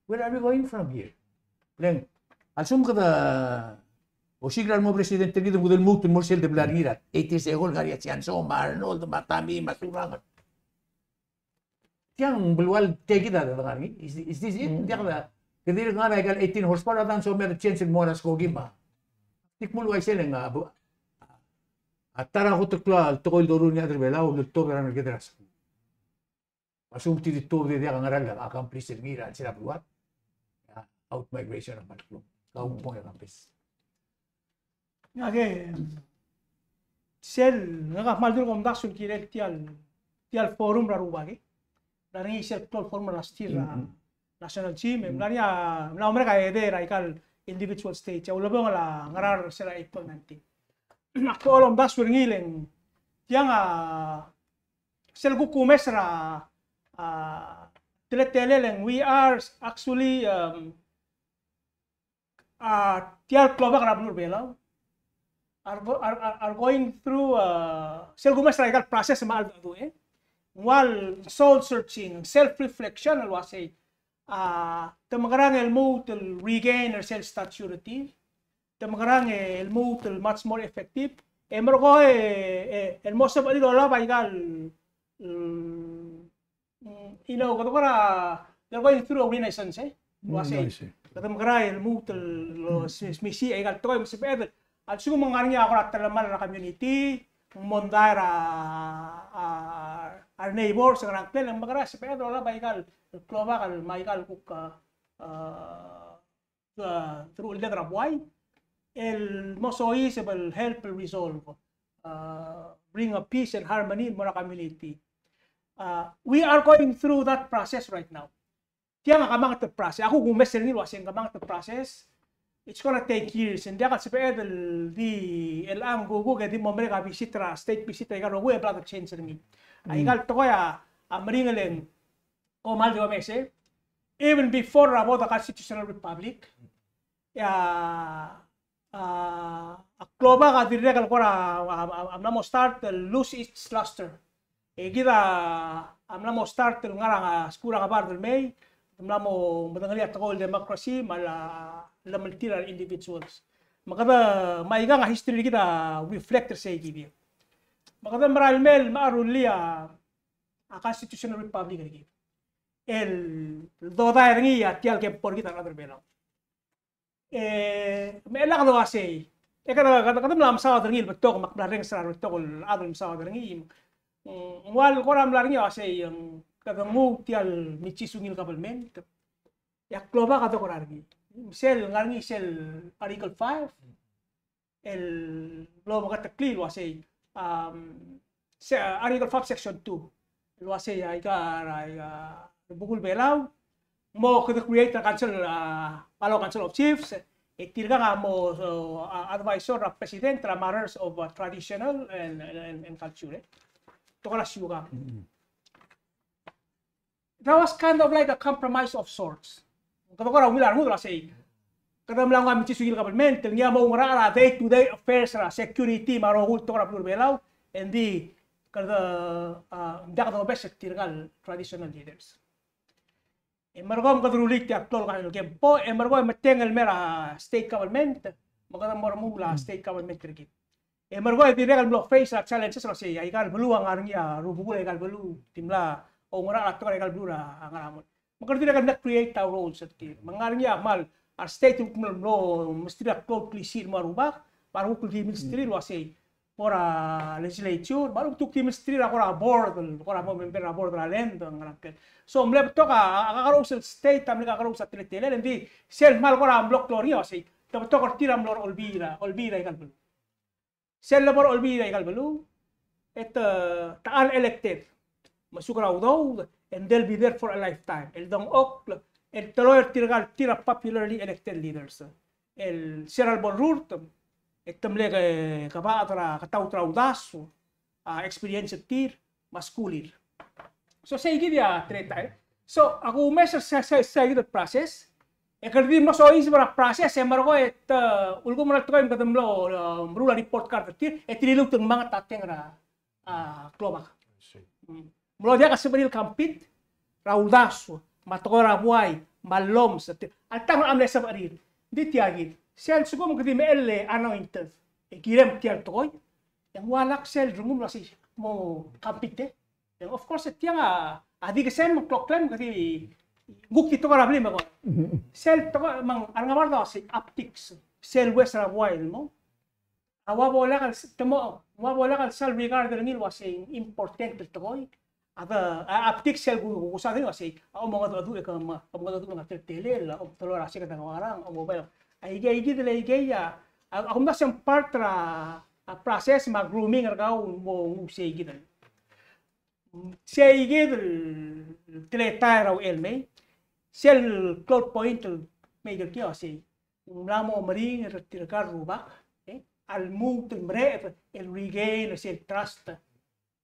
Where are we going from here? Le ng, a lsekum kede osiik er a remo president er kid el kede lmuut el mo er sel de blai er ngii er a eighty years ago, el ngar er ngii a Chance me a Arnold me a Tommy me a Surangel. Tiang belual tia kid a dengar er ngii. Is, is this it? Tiang a, kede dirk ngar er a ikal eighteen horsepower, a dang soam a chance el mo er a skoki me a. Di kmo el uaisei e ng a, a ta er a kot el klou el tekoi el doruul er ngii a rechad er a Belau, el tuobed er a rengeleked er a skuul. A lsekum te di tuobed e diak a ngera el accomplish er ngii er a chelsel a beluad. A, outmigration a kmal klou. Kau pong e kambes. Ngak e, sel, ngak a kmal dirk omdasu el kirel tia el, tia el forum er a rubak e. Mla er ngii sel klou el forum er a last year er a national gym, e mla er ngii a, mla merek a edei er a ikal individual state, a ulebongel a ngar er sel eight point nineteen. Ak kmal omdasu er ngii le ng, tiang a, sel kuk kumes er a, a, teletelel e ng we are actually, um, a, tia el klobak er a beluu er a Belau are go-, are, are, are going through, a, sel kumes er a ikal process me a, a, e, ng ua el soul searching, self reflection el uasei, a, te mekerang e lmuut el regain er sel stature er tir, te mekerang e lmuut el much more effective, e merekong e, e, el mo sebechir el olab a ikal, mm, you know, kede kora, they're going through a renaissance, e. Ua sei. Kede mekerang el lmuut el smisichii aika el tekoi me sebeched el, a lsekum ng ngar er ngii a kora telemall er a community, ng mondai er a, a, a neighbors, ng ngerang klel, ng mekerang e sebeched el olab aika el klobak el me aika el kuk, a, a, a, teruchellded er a buai, el mo soiseb el help el resolve, a, bring a peace and harmony el mo er a community. A, we are going through that process right now. Tiang a kemanget el process. Ak kumes er ngii el ua se ng kemanget el process. It's gonna take years. Ng diak el sebeched el di el ang kuk e di mo merek a visit er a state visit er aika el rokui e bla de change er ngii. Aika el tekoi a meringel e ng kmal di omes e. Even before er a bo de constitutional republic, a, a, a klobak a dirrek el kora, a, a, a mla mo start el lose its luster. E kid a mla mo start el ngar er a skuul er a ngebard el mei, mla mo medengelii a tekoi el democracy me a lemeltir a individuals. Me kede, me aikang a history er kid a reflect er sei kid. Me kede mera el mei el mla rullii a, a constitutional republic er kid el dodai er ngii a tia el kempo er kid a rechad er a Belau. E, me lak doasei. E kede, kede, kede mla mesaod er ngii el betok, me ak mla rrenges er a rebetok el chad el mesaod er ngii. Mm, ng ua el kora mla er ngii a uasei, ng kede nguu tia el milkisungil government. E a klobak a dekora er ngii. Sel ngar er ngii sel Article five. El mlo meketeklii el uasei, um, se, Article five, Section two. El uasei, aika, aika, rubekul Belau, mo kede create a council, a, Palau Council of Chiefs, e tirkang a mo, so, a, advisor er a president er a matters of, uh, traditional and, and, and, and culture, e. Tekoi er a siukang. That was kind of like a compromise of sorts. Kede kora ungil a rengud el uasei, kede mla nguu a milkisungil government el ngii a mo oungerachel er a day-to-day affairs er a security me a rokui el tekoi er a beluu er a Belau, e ng di kede, a, ng diak dobes er tirka el traditional leaders. E merekong kede rullii tia el klou el kempo, e merekong e metengel el mei er a state government, me kede mo remuul a state government er kid. E merekong e dirrek el mlo face er a challenges el uasei, aika el beluu a ngar er ngii a rubekul aika el beluu, di mla oungerachel a tekoi er aika el beluu er a ngar er a mong. Me kede dirrek el mle create a roles er tir. Me ng ngar er ngii a kmal, a state a kmal mlo mesterir a klou el klisiich el mo er a rubak, me a rokui el di mesterir el uasei, mo er a legislature, me a rokui el di mesterir a kora board, kora mo member er a board er a land, ngerang ker. So, mle betok a, a, a kakerous el state, a mle kakerous a teletelel, e ng di, sel kmal kora mlo klou er ngii el uasei, te betok er tir a mlo er a olbiil er a, olbiil er aika el beluu. Sel lebo er a olbiil er aika el beluu, e te, te are elected. Me a lsekum a udoud, and they'll be there for a lifetime. El dengchokl, el teloi er tirka el tir a popularly elected leaders. El se er a lebo el rurt, e te mle ke, kebachad er a, ketaut er a uldasu, a, experience er tir, me a skulir. So, sei kid a teletael. So, a kumes er se, se, sei kid el process. E kede di mlo soiseb er a process, e merekong e te, ulekum er a tekoi me kede mlo, e, meruul a report card er tir, e te liluut el kmanget a teng er a, a, klobak. Mm. Mlo diak a sebechir el compete er a uldasu, me a tekoi er a buai, me a llomes, te, alta ng mle sebechir. Ng di tia kid. Sel lsekum kede di mechell e anointed, e kirem tia el tekoi, e ng ua lak sel rengum el uasei mo compete. E of course, tiang a, a di kesem, kloklem, kede di, ng kuk di tekoi er a blim e ko. Sel tekoi, me ng, a rengebard a uasei optics, sel ues er a buai el mo. A ua bo lak el s-, te mo, ua bo lak el sel regard er ngii el uasei important el tekoi. A de, a, optics sel ku, ku, kusaod er ngii el uasei, a omengedecheduch e ke me, omengedecheduch e ng teletelel, a omteloi er a seked a ngerang, a mobile. Aikei, aikei, aikei, a, a, a kumdasu e ng part er a, a process me a grooming er kau el mo nguu sei kid. Sei kid el teletael er a uchei el mei, sel klou el point el mei er kid a sei, ng mla mo meringel er tirka el rubak, e, a lmuut el mereched el regain er sel trust er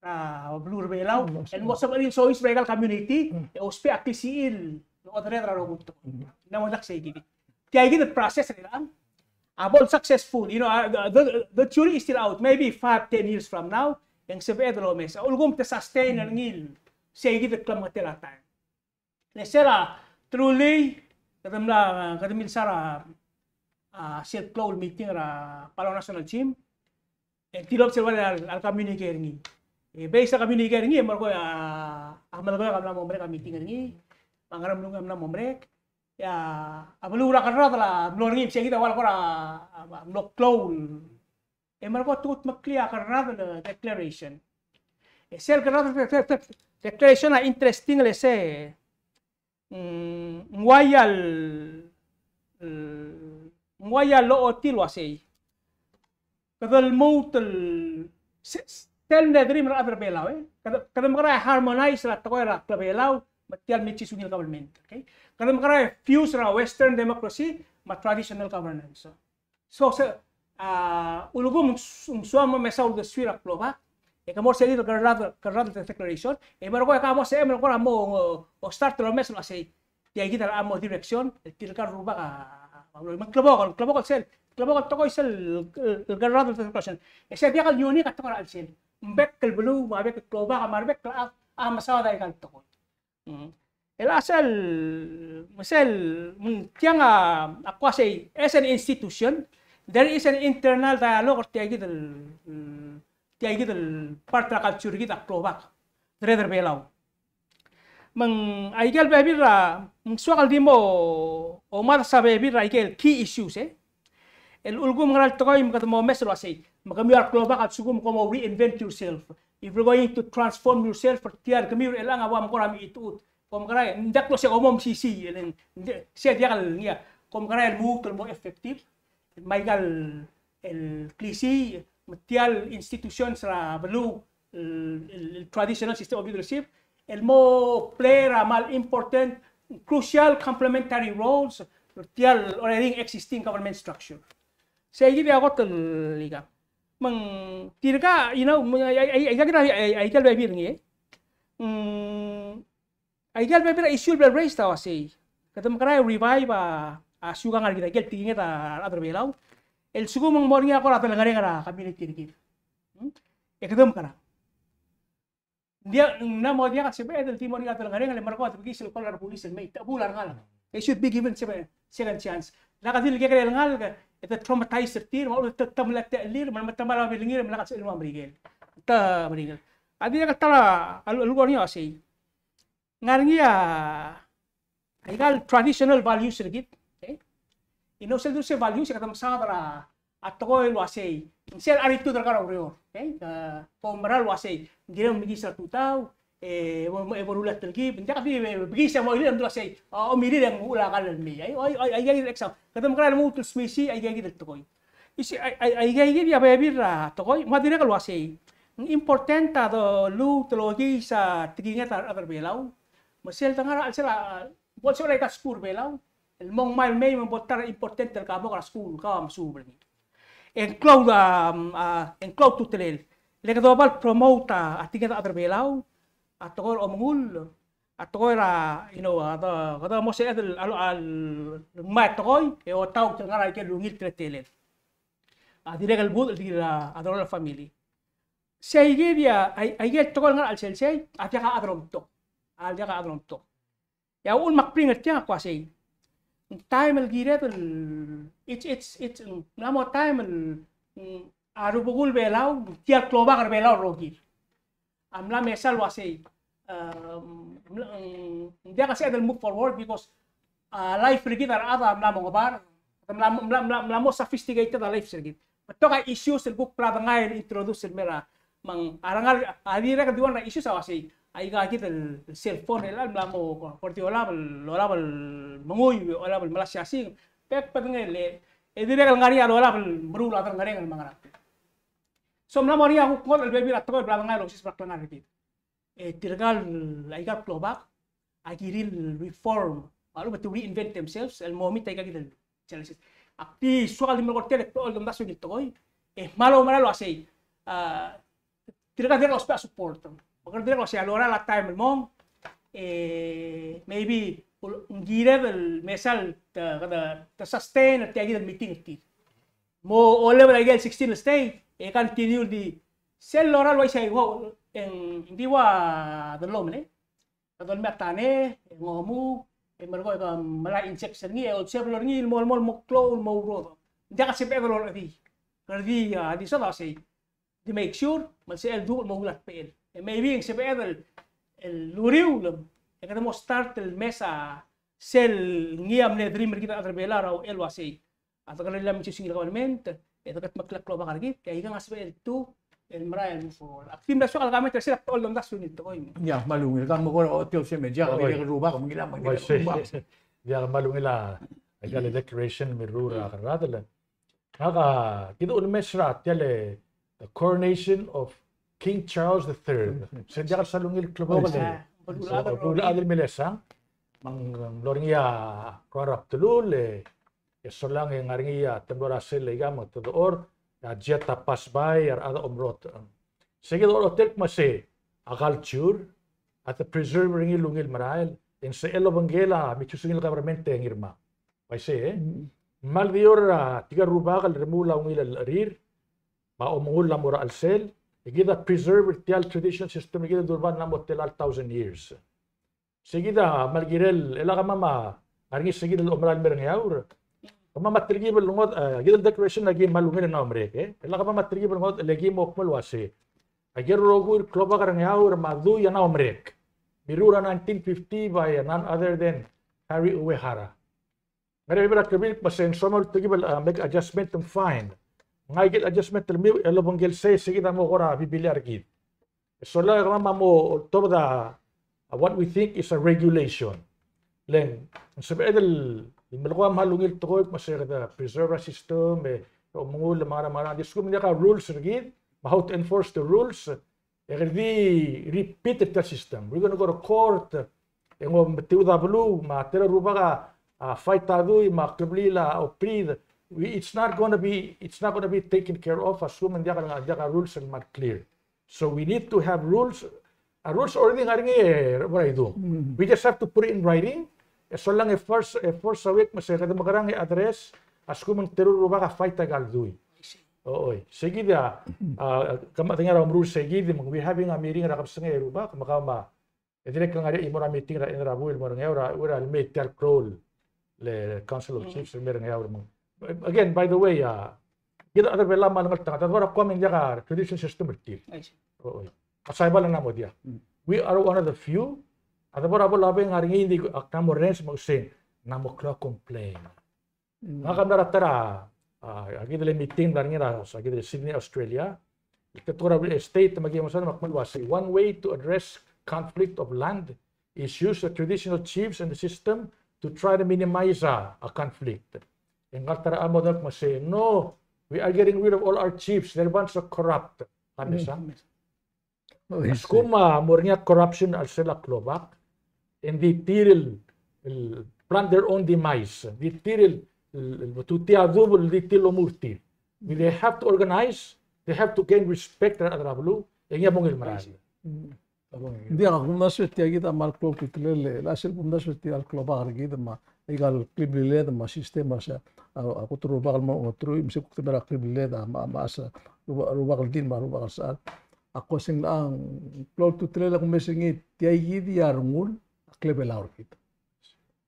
a beluu er a Belau, el mo sebechir el soiseb er aika el community, e ousbech a klisichir el odereder er a rokui el tekoi. Ng mo dak sei kid. Tia kid el process er chelechang a bo el successful, you know, uh, the, the, the jury is still out. Maybe five, ten years from now, e ng sebeched el omes. A ulekum te sustain er ngii el sei kid el klemengetel a taem. Le sel a truly, kede mla, kede milsa er a, a, sel klou el meeting er a Palau National Gym, e tilobed sel ua el, el communique er ngii. E based er a communique er ngii, e merekong a, a Melekeok a mla mo merek a meeting er ngii, me a Ngeremlengui a mla mo merek, a, a beluu er a Kerradel a mlo er ngii, me sei kid a ua el kora, a, a mlo klou. E merekong e te kutmeklii a Kerradel declaration. E sel Kerradel de-, de-, de-, declaration a interesting el se, mm, ng uaia el, mm, ng uaia el lochotii el uasei, kede lmuut el se-, sel mle dream er a rechad er a Belau, e. Kede, kede mekerang e harmonize er a tekoi er a klebelau me tia el milkisungil government, okay? Kede mekerang e fuse er a Western democracy me a traditional governance. So, se, a, ulekum ng s-, ng soam el mesa uldesuir a klobak, e ke mo er sel Kerradel, Kerradel declaration, e merekong e ke mo sebechem el kora mo, o, o start el omes el uasei, tia kid a mo direction, e tirka el rubak a, a, a, me ng klebokel, klebokel sel, klebokel tekoi sel, el, el Kerradel declaration. E sei a diak el unique a tekoi er a chelsel. Ng bek el beluu, me a bek el klobak, me a rebek el chad a, a mesaod aika el tekoi. Mm. El a sel, me sel, mm, tiang a, a kuk uasei, as an institution, there is an internal dialogue er tia kid el, mm, tia kid el part er a culture er kid a klobak, a rechad er a Belau. Me ng aike el bebil er a, me ng soak el di mo, o, omadres a bebil er aike el key issues, e. El ulekum ngera el tekoi me kede mo omes el uasei, me kemiu a reklobak a lsekum kom mo reinvent yourself. If you're going to transform yourself, er tia el kemiu er chelechang a ua mekera mechitechut. Kom kora, ng diak el uasei kom mo mesisiich, e le ng, ng di-, sei a diak el ngii a. Kom kora el lmuut el mo effective, me aika el, el klisiich, me tia el institutions er a beluu, el, el, el traditional system of leadership, el mo play er a kmal important, crucial complementary roles er tia el already existing government structure. Sei kid a kot el ika. Me ng tirka, you know, me ng ai, ai, ai, ai, aike el bebil er ngii, e. Mm, aike el bebil er a issue el bla raised a uasei, kede mekerang e revive a, a siukang er kid, aike el tekinged a rechad er a Belau. El lsekum ng mo er ngii a kora delengerenger er a community er kid. Hmm? E kede mekerang. Ng diak, ng mla mo diak a sebeched el di mo er ngii a delengerenger, e le merekong e te bekiis el call er a rebulis el mei, te chebuul a rengalek. They should be given se-, second chance. Lak di el kekerei el ngalek, e te traumatize er tir, me a uchul e te, te mla techellir, me te mla babilngir, me lak a sebechel el mo er a Merikel. Te Merikel. A dirrek el ta el, el, el ulekum er ngii a uasei, ngar er ngii a, aika el traditional values er kid, okay? E ng sel dulse values e kede mesaod er a, a tekoi el uasei, ng sel attitude er kau er a ureor, okay? Ke, kom mera el uasei, ng kirem el mekiis er a tutau, e, e, e bo rullii a telkib, ng diak di, e, bekiis e mo irir, e mdu el uasei, o, omirir e ng uchul a kall el mei, ai, ai, ai, ai, ai, exam. Kede mekerang e lmuut el smisichii aika kid el tekoi. Isei, ai, ai, aika kid a bebil er a tekoi, me a dirrek el uasei, ng important a de luut el okiis a tekinged a rechad er a Belau. Me sel dengar er a chelsel a, bo lsebechel aika el skuul er a Belau el mo ngmai el mei me bo el ta er a important el kmo kora skuul, kau a mesuub er ngii. E ng klou a, a, e ng klou a ultutelel. Le kede oba el promote a, a tekinged a rechad er a Belau, a tekoi er a omengull, a tekoi er a, you know, a de, kede mo sebeched el, a, a, ngmai a tekoi, e otaut el ngar er a ikel ungil teletelel. A dirrek el budech el tir a, a delongelel a family. Sei kid a, ai, aike el tekoi el ngar er a chelsel sei, a diak a chad el omtok. A diak a chad el omtok. E a uchul me ak bring er tiang a kuk uasei, ng taem el kired el, it's, it's, it's, ng mla mo taem el, mm, a rubekul Belau, tia el klobak er a Belau el rokir. A mla mesa el uasei, um, ng diak a sebeched el move forward because, uh, life er kid a rechad a mla mo ngebar, mla, mla, mla, mla mo sophisticated a life er kid. Betok a issues el kuk bla dengai el introduce el mera, me ng a rengalek a dirrek el di one er a issues a uasei, aika kid el cell phone el mla mo, kora di olab el, olab el menguiu, olab el melasiasing, bek bedengel, e dirrek el ngar er ngii a lolab el meruul a delongelel el mengerang. So mla mo er ngii a kuk ngodech el bebil er a tekoi el bla dengai el osis er a klengar er kid. E tirka el, aika el klobak a kirir el reform, a lechub e te reinvent themselves el mo meet aika kid el challenges. Ak di soak el di melekoi er tia el klou el omdasu er ngii el tekoi, e kmal oumera el uasei, a, tirka a dirrek el ousbech a support. Me kede dirrek el uasei a lorael a taem el mong, e maybe ng kired el mesa el te, te, te sustain er tia kid el meeting er tir. Mo olab er a ikel sixteen el state, e continue el di sel lorael el uaisei, e ng di ua delomel, e. Kede olmei a tane, e ng omuchel, e merekong e ke melai a insects er ngii, e olsebel er ngii el mo, el mo, el mo klou, el mo urodech. Ng diak a sebeched el orechedii. Kede di, a, di soad a uasei, di make sure, me ng sebechel el duubech el mo ungil a tebechel. E maybe ng sebeched el, el uriul, e kede mo start el mesa sel ngii a mle dream er kid a rechad er a Belau er a uchei el uasei a dekereklii a mesiusingil el government, e dekedmeklii a klobak er kid, e aikang a sebechel el tu el merael el move forward. Ak di mla soak el comment er sel ak techall el omdasu el tekoi. Ia, kmal ungil, kau me kora ochotii el sei me diak, oi, dirrek el rubak, me ng ngilai me ng ngilai. Oi, sei. Diak, kmal ungil a, aika el declaration el mirruul er a kerradel. Ngak a, kid a ulemes er a tia el, the coronation of King Charles the Third. Sei ng diak el sal ungil el klebokel. Oi, sei. A, so, beluulechad el milesang. Me ng mlo er ngii a Rua er a Bdelul, e e solang e ng ngar er ngii a te mlo er a sel ikang me te dechor, a jet a pass by, a rechad a omerotech. Sei kid a ochotii el kmo sei a culture a te preserve er ngii el ungil merael, e ng sebechel el obengkel a mesiusingil el government e ngii me a. Uaisei, e? Mm. Kmal di ua er tirka el rubak el remuul a ungil el cherir, me a omengull a mo er a chelsel, e kid a preserve er tia el traditional system er kid el durebad el mla mo tela el thousand years. Sei kid a kmal kirel, e le kemam a ngar er ngii sei kid el omerael el mei er a Ngeaur. Kemam a telkib el ngodech, e, kid el declaration a ki kmal ungil e ng mla merek, e. E le kemam a telkib el ngodech, e le ki mo kmo el uasei, aike el rokui el klobak er a Ngeaur me a dui a mla merek. Mirruul er a nineteen fifty by none other than Harry Uehara. Ngar er ngii a bebil er a kebliil el kmo sei ng soam el telkib el, uh, make adjustment, and fine. Ng aike el adjustment el miu el obengkel sei, sei kid a mo kora bibilia er kid. E sola e kemam a mo oltobed a, uh, what we think is a regulation. Le ng sebeched el melekoi a kmal ungil el tekoi el kmo sei kede preserve a system, e omengull me a ngerang me a ngerang. Di lsekum ng diak a rules er kid, me a how to enforce the rules, e kede di repeat er tia el system. We're gonna go to court, e ng mo metiud a beluu, me a tela el rubak a, a fight a dui, me a kebliil a operid. We, it's not gonna be, it's not gonna be taken care of a lsekum ng diak a, diak a rules el kmal clear. So we need to have rules. A rules already ngar er ngii, e, what I do. Mm. We just have to put it in writing. E solang e force, e force a weak me sei kede mekerang e address a lsekum ng tela el rubak a fight aika el dui. Oi, sei kid a, a, kemam a di ngar er a omeruul sei kid, me ng, we're having a meeting er a kebesengei e rubak, me kau me a, e dirrek el ngar er ngii a chimo er a meeting er a, er a buil el mo er a Ngeaur, er a, er a lemei tia el klou el Council of Chiefs el mei er a Ngeaur me ng. Again, by the way, a, kid a rechad er a Belau me a lengeltengat, a debo er a kmo ng diak a traditional system er tir. Oi. A Saipan a mla mo diak. Mm. We are one of the few. A debo er a bo el obeng a ngar er ngii, ng di ak mla mo rrenges me a usei, ng mla mo klou a complain. Mm. Ngak a mla er a ta er a, a, a kid el meeting el mla er ngii er a, a kid el Sydney, Australia. Te tekoi er a real estate me a ki mesa me a kmal uasei, one way to address conflict of land is use the traditional chiefs and the system to try to minimize a, a conflict. E ngka el ta er a model el kmo sei, no, we are getting rid of all our chiefs. They're a bunch of corrupt. Ka mesa? Mm. A lsekum a mo er ngii a corruption er a chelsel a klobak, e ng di tir el, el plan their own demise, di tir el, el, el betutii a dubech, di tir el omuchel er tir. They have to organize, they have to gain respect er a rechad er a beluu, e ngii a mo ungil merael. Ng diak a kumdasu e tia kid a kmal klou el ultutelel, e le sel kumdasu e tia el klobak er kid me a aika el klebliled me a system me a se, a, a kot el rubak el mo ongeteruich, me se kuk te mei er a klebliled a, me a, me a se, rubak, rubak el dil me a rubak el sechal. A kuk se ng, a, klou el ultutelel a kumes er ngii, tia kid a rengul a klebelau er kid.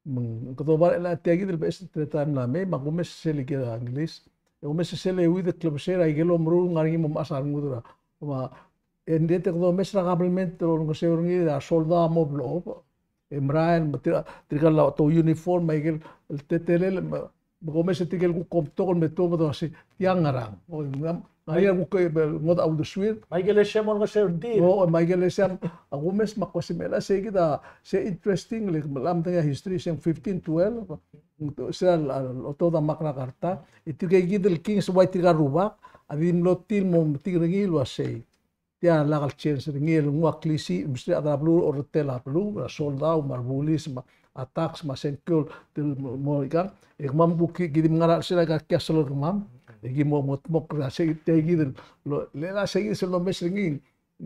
Me ng kede oba er a tia kid el beches el teletaem el mei, me a kumes sel ikel Ngilis. E kumes sel euid el klebesei er a ikel omeruul el ngar er ngii me a mechas a rengud er a. Me a, e ng di te kede omes er a kabelment el olengeseu er ngii er a soldau a mo blechob. E merael, me tir, tirka el to uniform, me a ikel, el teletelel, me, me kumes e tirke el kuk kom betok el me tuobed el uasei, tia ngerang. O, ng, ng, ngar er ngii a kuk, e, ngodech a uldesuir. Me a ikel ese a mo olengeseu er tir. O, me a ikel ese a, a kumes me a kuk se mei el sei kid a, se interesting, le, me a medengei a history, se ng fifteen twelve, se a, a, otobed a Magna Carta, e tirke kid el kings, ua tirka el rubak a di mlo tir el mo metik er ngii el uasei. Tia lak el change er ngii el nguu a klisiich, mesterir a rechad er a beluu, orretel a beluu, a soldau, me a rebulis, me a tax, me a sengkio, tir el mo, mo ikang, e kemam kuk ki, ki di mengerachel er a castle er kemam, e ki mo, mo dmokl er a sei, tia kid el, lo, le a sei kid sel lomes er ngii,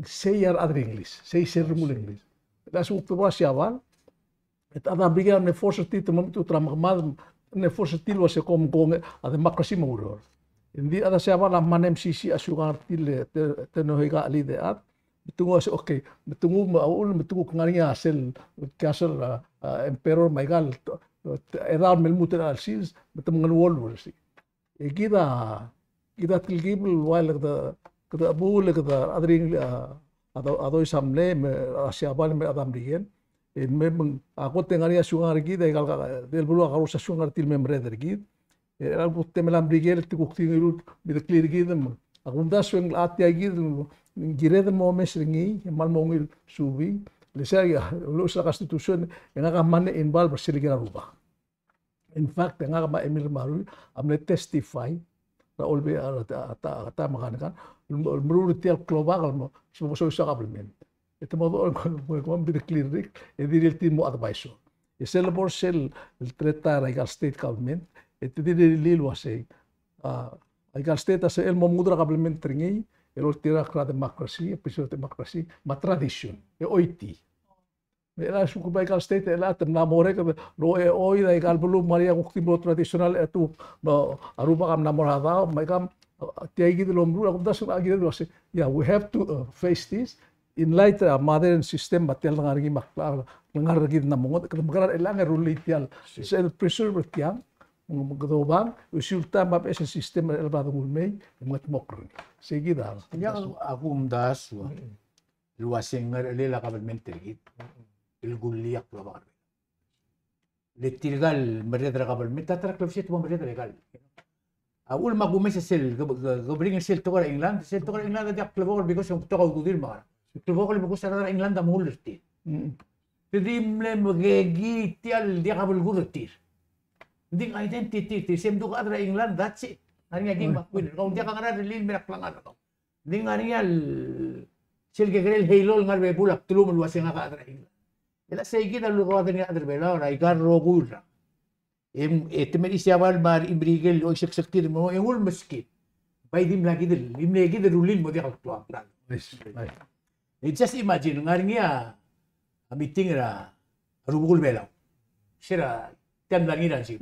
sei a rechad er a English, sei sel rengul English. Le a se kuk debo er a Siabal, e te chad er a Merikel a mle force er tir, te mo mechut er a mekemad, mle force er tir el uase kom kongei a democracy me a ureor. Ng di a chad er a Siabal a mle M C C a siukang er tir el te, te no hika a lead e chad. Me te nguu uase, okay, me te nguu me a uchul, me te kuk ngar er ngii a sel, castle, a, a, emperor me aika el, te, te, e daol me lmuut er a chelsel, me te mengeluolu er sei. E kid a, kid a telkib el ua le kede, kede chebuul e kede, a, a, a dois a mlei, me a Siabal me a rechad er a Merikel. E me, me ng, a kot e ng ngar er ngii a siukang er kid, e aika el ka, el beluu a karous a siukang er tir el me merreder er kid. E a kot e te mla Merikel e te kuk di ngiluu el medeklir er kid me a kumdasu e ng locha tia kid el kired el mo omes er ngii, e kmal mo ungil subii. Le sei a, a luchesii a Constitution, e ngak a mle involve er sel ker a Rubak. In fact, e ngak me a Emil Ramarui a mle testify er a Olbiil, a, a, a, a, a, me a Kanekan, el mo, el meruul er tia el klobak el mo, so, so, so government. E te mo dmu el, el, el, el, el, e dirrek el tir el mo advisor. E sel bo er sel, el treta er aika el state government, e te dirrek el uasei. A, aika el state a sebechel el mo mengudel a government er ngii, el oltirakl er a democracy, e preserve democracy, me a tradition, e oitii. Me a lsekum bai aika el state, e a te mla mo er a, e, lo e, oid aika el beluu, me a kuk di mo traditional, e te, no, a Rubak a mla mo er a daob, me aika, a, tia kid el omeruul, a kumdasu a kired el uasei, yeah, we have to, uh, face this in light, uh, modern system, me a tia el ngar er ngii me a kla-, ngar er kid el mo ngodech, kede mekerang e chelechang e rullii tia el, sel preserve er tiang, me kede obang, e usiu el taem me a beches el system el bla denguu el mei, me te mo kring. Sei kid a. Ia, a kumdasu. Mm. El uasei ng ngerechelel a kabelment er kid el kullii a klobak er a Belau. Le tirka el merreder er a kabelment, a ta er a klebesei e te bo merreder er a ikal. A uchul me a kumes e sel, ke, ke, ke bring er sel tekoi er a England, sel tekoi er a England a diak klebokel because ng betok a ududir me a ngerang. Klebokel because a rechad er a England a mengull er tir. Mm. Te di mle mekekii tia el diak a belkul er tir. Ng di ng identity er tir, se mdu a chad er a England, that's it. Ng ngar er ngii a king me a queen. Kau ng diak a ngera el rellii el mei er a klengar er kau. Ng di ngar er ngii a sel kekerei el halo el ngar er a bebul a bdelum el uasei ngak a chad er a England. E le sei kid a lulekoi a chad er a Belau er aika el rokui el rak. E, e te mei er a Siabal me a re Merikel el oiseksek kid el mo, e ng ulemeskid. Bai di mla kid el, di mle kid el rullii el mo diak el klou a klalo. Yes. E just imagine, ngar er ngii a, a meeting er a rubekul Belau. Se er a, tia el mla er ngii er a Zoom.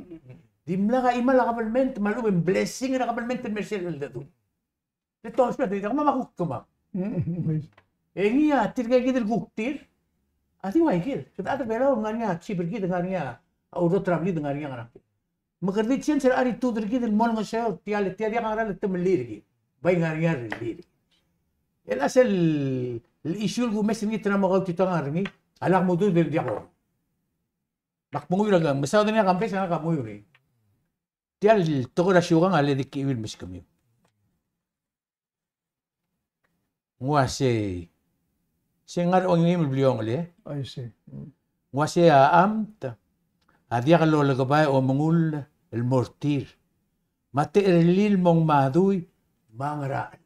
Dimlak a chimal a kabelment, me a lechub e ng blessing er a kabelment el mei er sel cheldecheduch. Te tong sel, te tong, me a kuk kemam. Mm. E ngii a tirka kid el kuk tir a di ua kid. Sel chad er a Belau, ngar er ngii a chief er kid, ngar er ngii a, a ureor er a blid, ngar er ngii a ngerang. Me kede di change er a attitude er kid el mo olengeseu er tia el, tia diak a ngera el temellii er kid. Bai ngar er ngii a rellii er kid. E a sel issue el kumes er ngii, te mla mo kautitang er ngii, a lak mo dul el diak. Me ak menguiu er a, mesaod er ngii a campaign, ngak a menguiu er ngii. Tia el tekoi er a siukang a le di kiuil el meskemiu. Ng uasei, se ng ngar er a ongeim el bliongel e. I see. Mm. Ng uasei a amt a diak lolekebai a omengull el mo er tir. Me a techerellii el mo ngmai a dui me a ngerachel.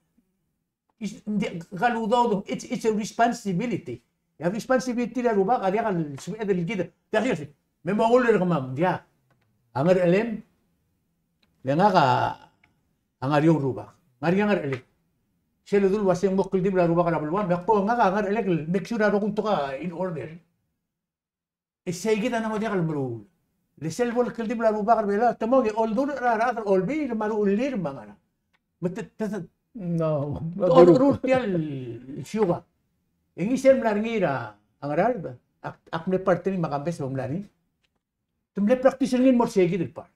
Is, ng di, kal udoud, it's, it's a responsibility. E a responsibility er a rubak a diak el sebeched el kid. Diak el, me mengull er kemam, diak. A ngerechelem, le ngak a ngar er eou el rubak. Ngar er ngii a ngerechelek. Sel dul uasei ng mo kldibel a rubak er a beluam, me ak bo ngak a ngerechelek el make sure a rokui ng tekoi a in order. E sei kid a mla mo diak el meruul. Le sel bo el kldibel a rubak er a Belau, te mo ke oldurech er a rechad er a Olbiil me a ruchellir me a ngerang. Me te, te, te, no, te oldurech er tia el siukang. E ngii sel mla er ngii er a Ngaraard, ak, ak mle part er ngii me a Kambes me a mla er ngii. Te mle practice er ngii el mo er sei kid el part.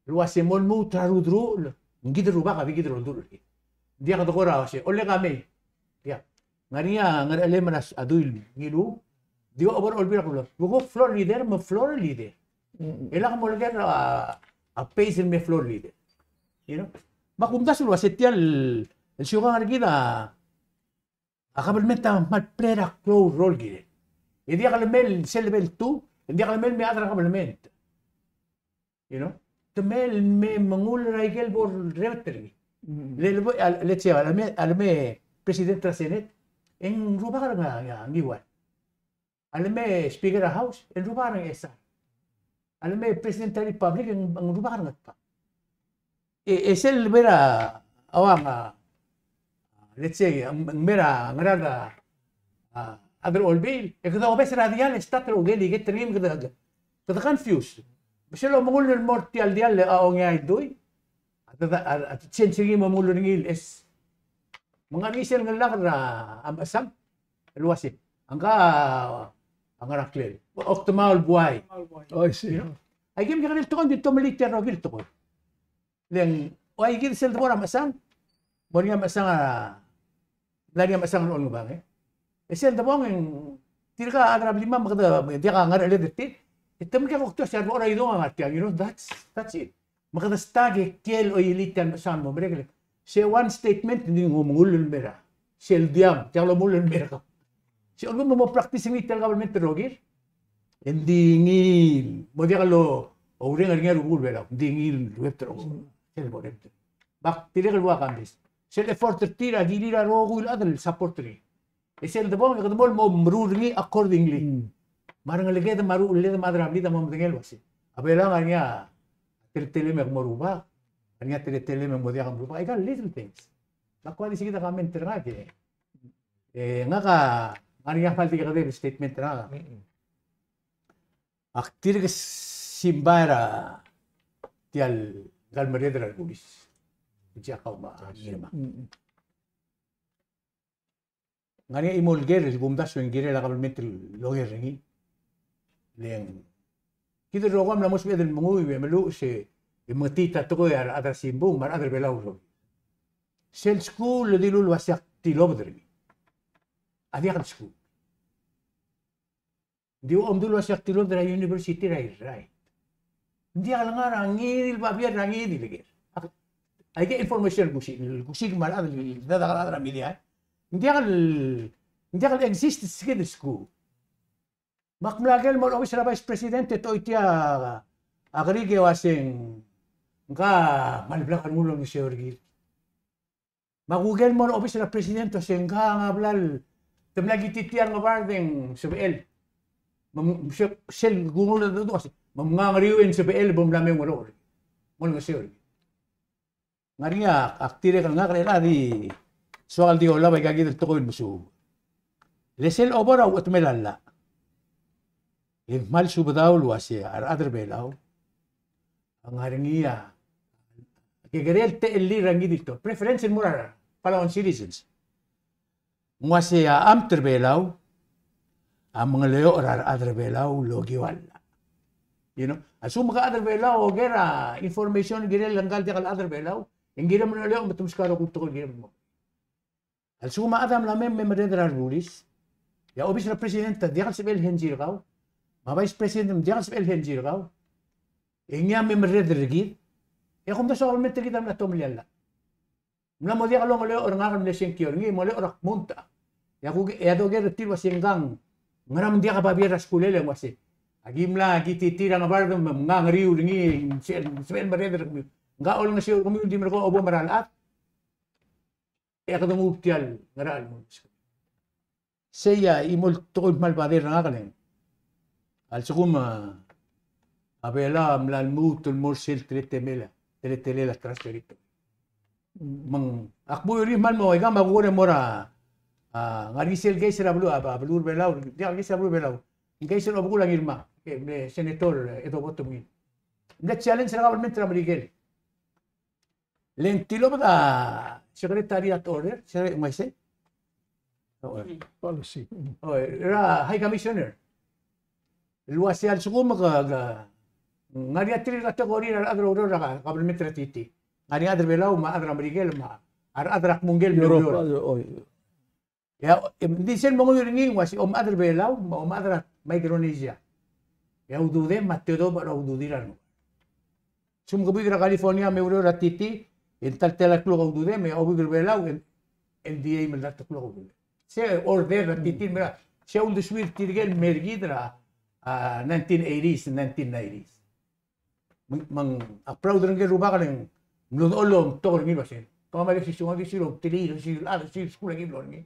El uasei mo lmuut er a ruderuchel, ng kid el rubak a bai kid el oldurech er kid. Ng diak dekora uasei, olek a mei. Diak. Ngar er ngii a ngerechelem er a dui el ngiluu. Di ua bo er a Olbiil er a Kelulau. Bo kuk floor leader, me floor leader. Mm. E lak mo leader a, a base el me floor leader. You know? Me a kumdasu el uasei tia el, el siukang er kid a, a government a kmal play er a klou el rol el kirel. E diak lemei el sel level two, e diak lemei el me chad er a government. You know? Te mei el me mengull er a ikel bo el rebet er ngii. Mm. Le, le, a, let's say, a leme, a leme president er a Senate, e ng rubak er a Ngi-, Ngi-, Ngiwal. A leme speaker er a House, e ng rubak er a Ngchesar. A leme president er a Republic, e ng, e ng rubak er a Ngatpang. E, e sel lebo er a, a ua, a, let's say, ng, ng mei er a Ngaraard a, a, chad er a Olbiil, e kede obes er a diall e start el oudel e kede, kede, kede confuse. Me sel omengull el mo er tia el diall e a ongeai el dui, a, a, a, a change er ngii me omengull er ngii el S. Me ng ngar er ngii sel ngelak er a, a mechesang el uasei, a ngka a ngar er a klel, okdemaol buai. Oh, I see. You know? Aikel mekekerei el tekoi, ng di tomellii tia el rokir el tekoi. Le ng, ua ikid sel debo er a mechesang, mo er ngii a mechesang a, mla er ngii a mechesang el Olngebang, e. E sel debong e ng, Tirka a chad er a blimam me kede, me diak a ngerecheled er tir. E te mle kuk tua se a rubak er a idung a ngar tiang, you know, that's, that's it. Me kede start e kiei el oilii tia el mechesang el mo merek. Se one statement, ng di ng omengull el mer a. Sel diang, diak lomengull el mer a. Se olkuk mo practice er ngii tia el government el rokir. Ng di ngii, mo diak loureng er ngii a rubekul Belau. Ng di ngii el ruebet er a. Sel mo ruebet. Bak, tirke el ua kames. Sel effort er tir a kirir a rokui el chad el support er ngii. E sel debong e kede mo el mo meruul er ngii accordingly. Mm. Me a rengeleked me a rucheled me a chad er a blid a mo medengei el uasei, a Belau a ngar er ngii a teletelem e ke mo rubak, a ngar er ngii a teletelem e mo diak a mo rubak. Aika el little things. Ak kuk di sei kid a comment er ngak e. E, ngak a, ngar er ngii a file er kid el statement er ngak. Mm-mm. Ak dirk simbai er tia el ngalek el merreder er a rebulis. Jia kau me a ngirmang. Mm-mm. Ngar er ngii a chimo el ker el kumdasu e ng kirel a kabelment el oker er ngii. Le ng kid el rokui a mla mo sebeched el menguiu e meluches e metiit a tekoi a rechad er a simbung me a rechad er a Belau el rokir. Sel skuul el dilu el uasei ak tilobed er ngii a diak el skuul. Ng di omdu el uasei ak tilobed er a university er a Irrai. Ng diak el ngar er a ngii di el babier er a ngii di el ker. Ak, aike el information el kusiik, el kusiik me a rechad el, el dmak er a rechad er a media, e ng diak el, ng diak el exist se kid el skuul. Me ak mla ker el mo er a obis er a vice president e te choitii a kerik e uasei ng ka kmal blak a rengul el olengeseu er kid. Me a kuker el mo er a obis er a president e uasei ng ka, ng bla el, te mla kititii a Ngebard e ng sebechel. Me ng se-, sel kungull el dedu uasei, me ng mengangeriu e ng sebechel e bo mla me oungerachel. Mo olengeseu er kid. Ngar er ngii a, ak dirrek el ngak er chelechang a di soak el di olab aika kid el tekoi el mesuub. Le sel obo er a uchetemel a llach e ng kmal subedau el uasei a rechad er a Belau a ngar er ngii a kekerei el techellir er a ngii di el tekoi, preference el mo er a Palauan citizens. Ng uasei a amt er a Belau a mengeleoch er a rechad er a Belau el okiu a llach. You know, a lsekum ke chad er a Belau, oker a information el kirel ngka el diak el chad er a Belau, e ng kirem el mengeleoch me te meskau a rokui el tekoi el kirem el mo. A lsekum a chad a mla mei me merreder er a rebulis, e a obis er a president a diak el sebechel el henzi er kau, me a vice president a diak el sebechel el henzi er kau, e ngii a me merreder er kid, e a kumdasu a kabelment er kid a mla tomellii a llach. Ng mla mo diak longeleoch er ngak el mle sengkio er ngii, mongeleoch er a kmo ng ta. E a kuk, e a doker er tir el uasei ngkang, ngera me ng diak a babier er a skulel e ng uasei, aki mla kititii er a Ngebard me ng mengangeriu er ngii, ng sebechel, sebechel merreder er kemiu. Ngka a olengeseu er kemiu, ng di merekong a obo me er a llach. E kede nguu tia el ngerachel el mo. Sei a chimo el tekoi el kmal bother er ngak el ng, a lsekum a Belau a mla lmuut el mo er sel teletelel, teletelel a trust er tir. Me ng, ak mo er ngii kmal mo, aika me a kuk mo er a, a, ngar er ngii sel case er a beluu, a, a beluu er a Belau, diak el case er a beluu er a Belau. Ng case er a obekul a Ngirmang, e, mle Senator Edo Bottom Ngin. Mle challenge er a kabelment er a Merikel. Le ng tilobed a Secretariat Order, se ng uaisei? Policy. O, er a High Commissioner. El uasei a lsekum ke, ke, ngar er ngii a three category er a rechad el oureor er a kabelment er a TT. Ngar er ngii a chad er a Belau, me a chad er a Merikel, me a rechad er a kmungkel el oureor. Europe, o, o. E a, e, ng di sel menguiu er ngii ng uasei omechad er a Belau, me a omechad er a Micronesia. E a ududem a tedobech er a ududir a rengul. Lsekum ke buik er a California me oureor er a TT, e ng ta el tela el kluk a ududem, e a obuik er a Belau, e ng, e ng di eim el ta el kluk a ududem. Se order er a TT el mera, se a uldesuir tirke el mer kid er a, a, nineteen eighties, nineteen nineties. Me ng, me ng, ak proud er ngike el rubak el ng mlo dechor el omtok er ngii el uasei, kemam a di osisiu, a di osisiu el omteliil, osisiu el chad, osisiu el skuul, aki mlo er ngii.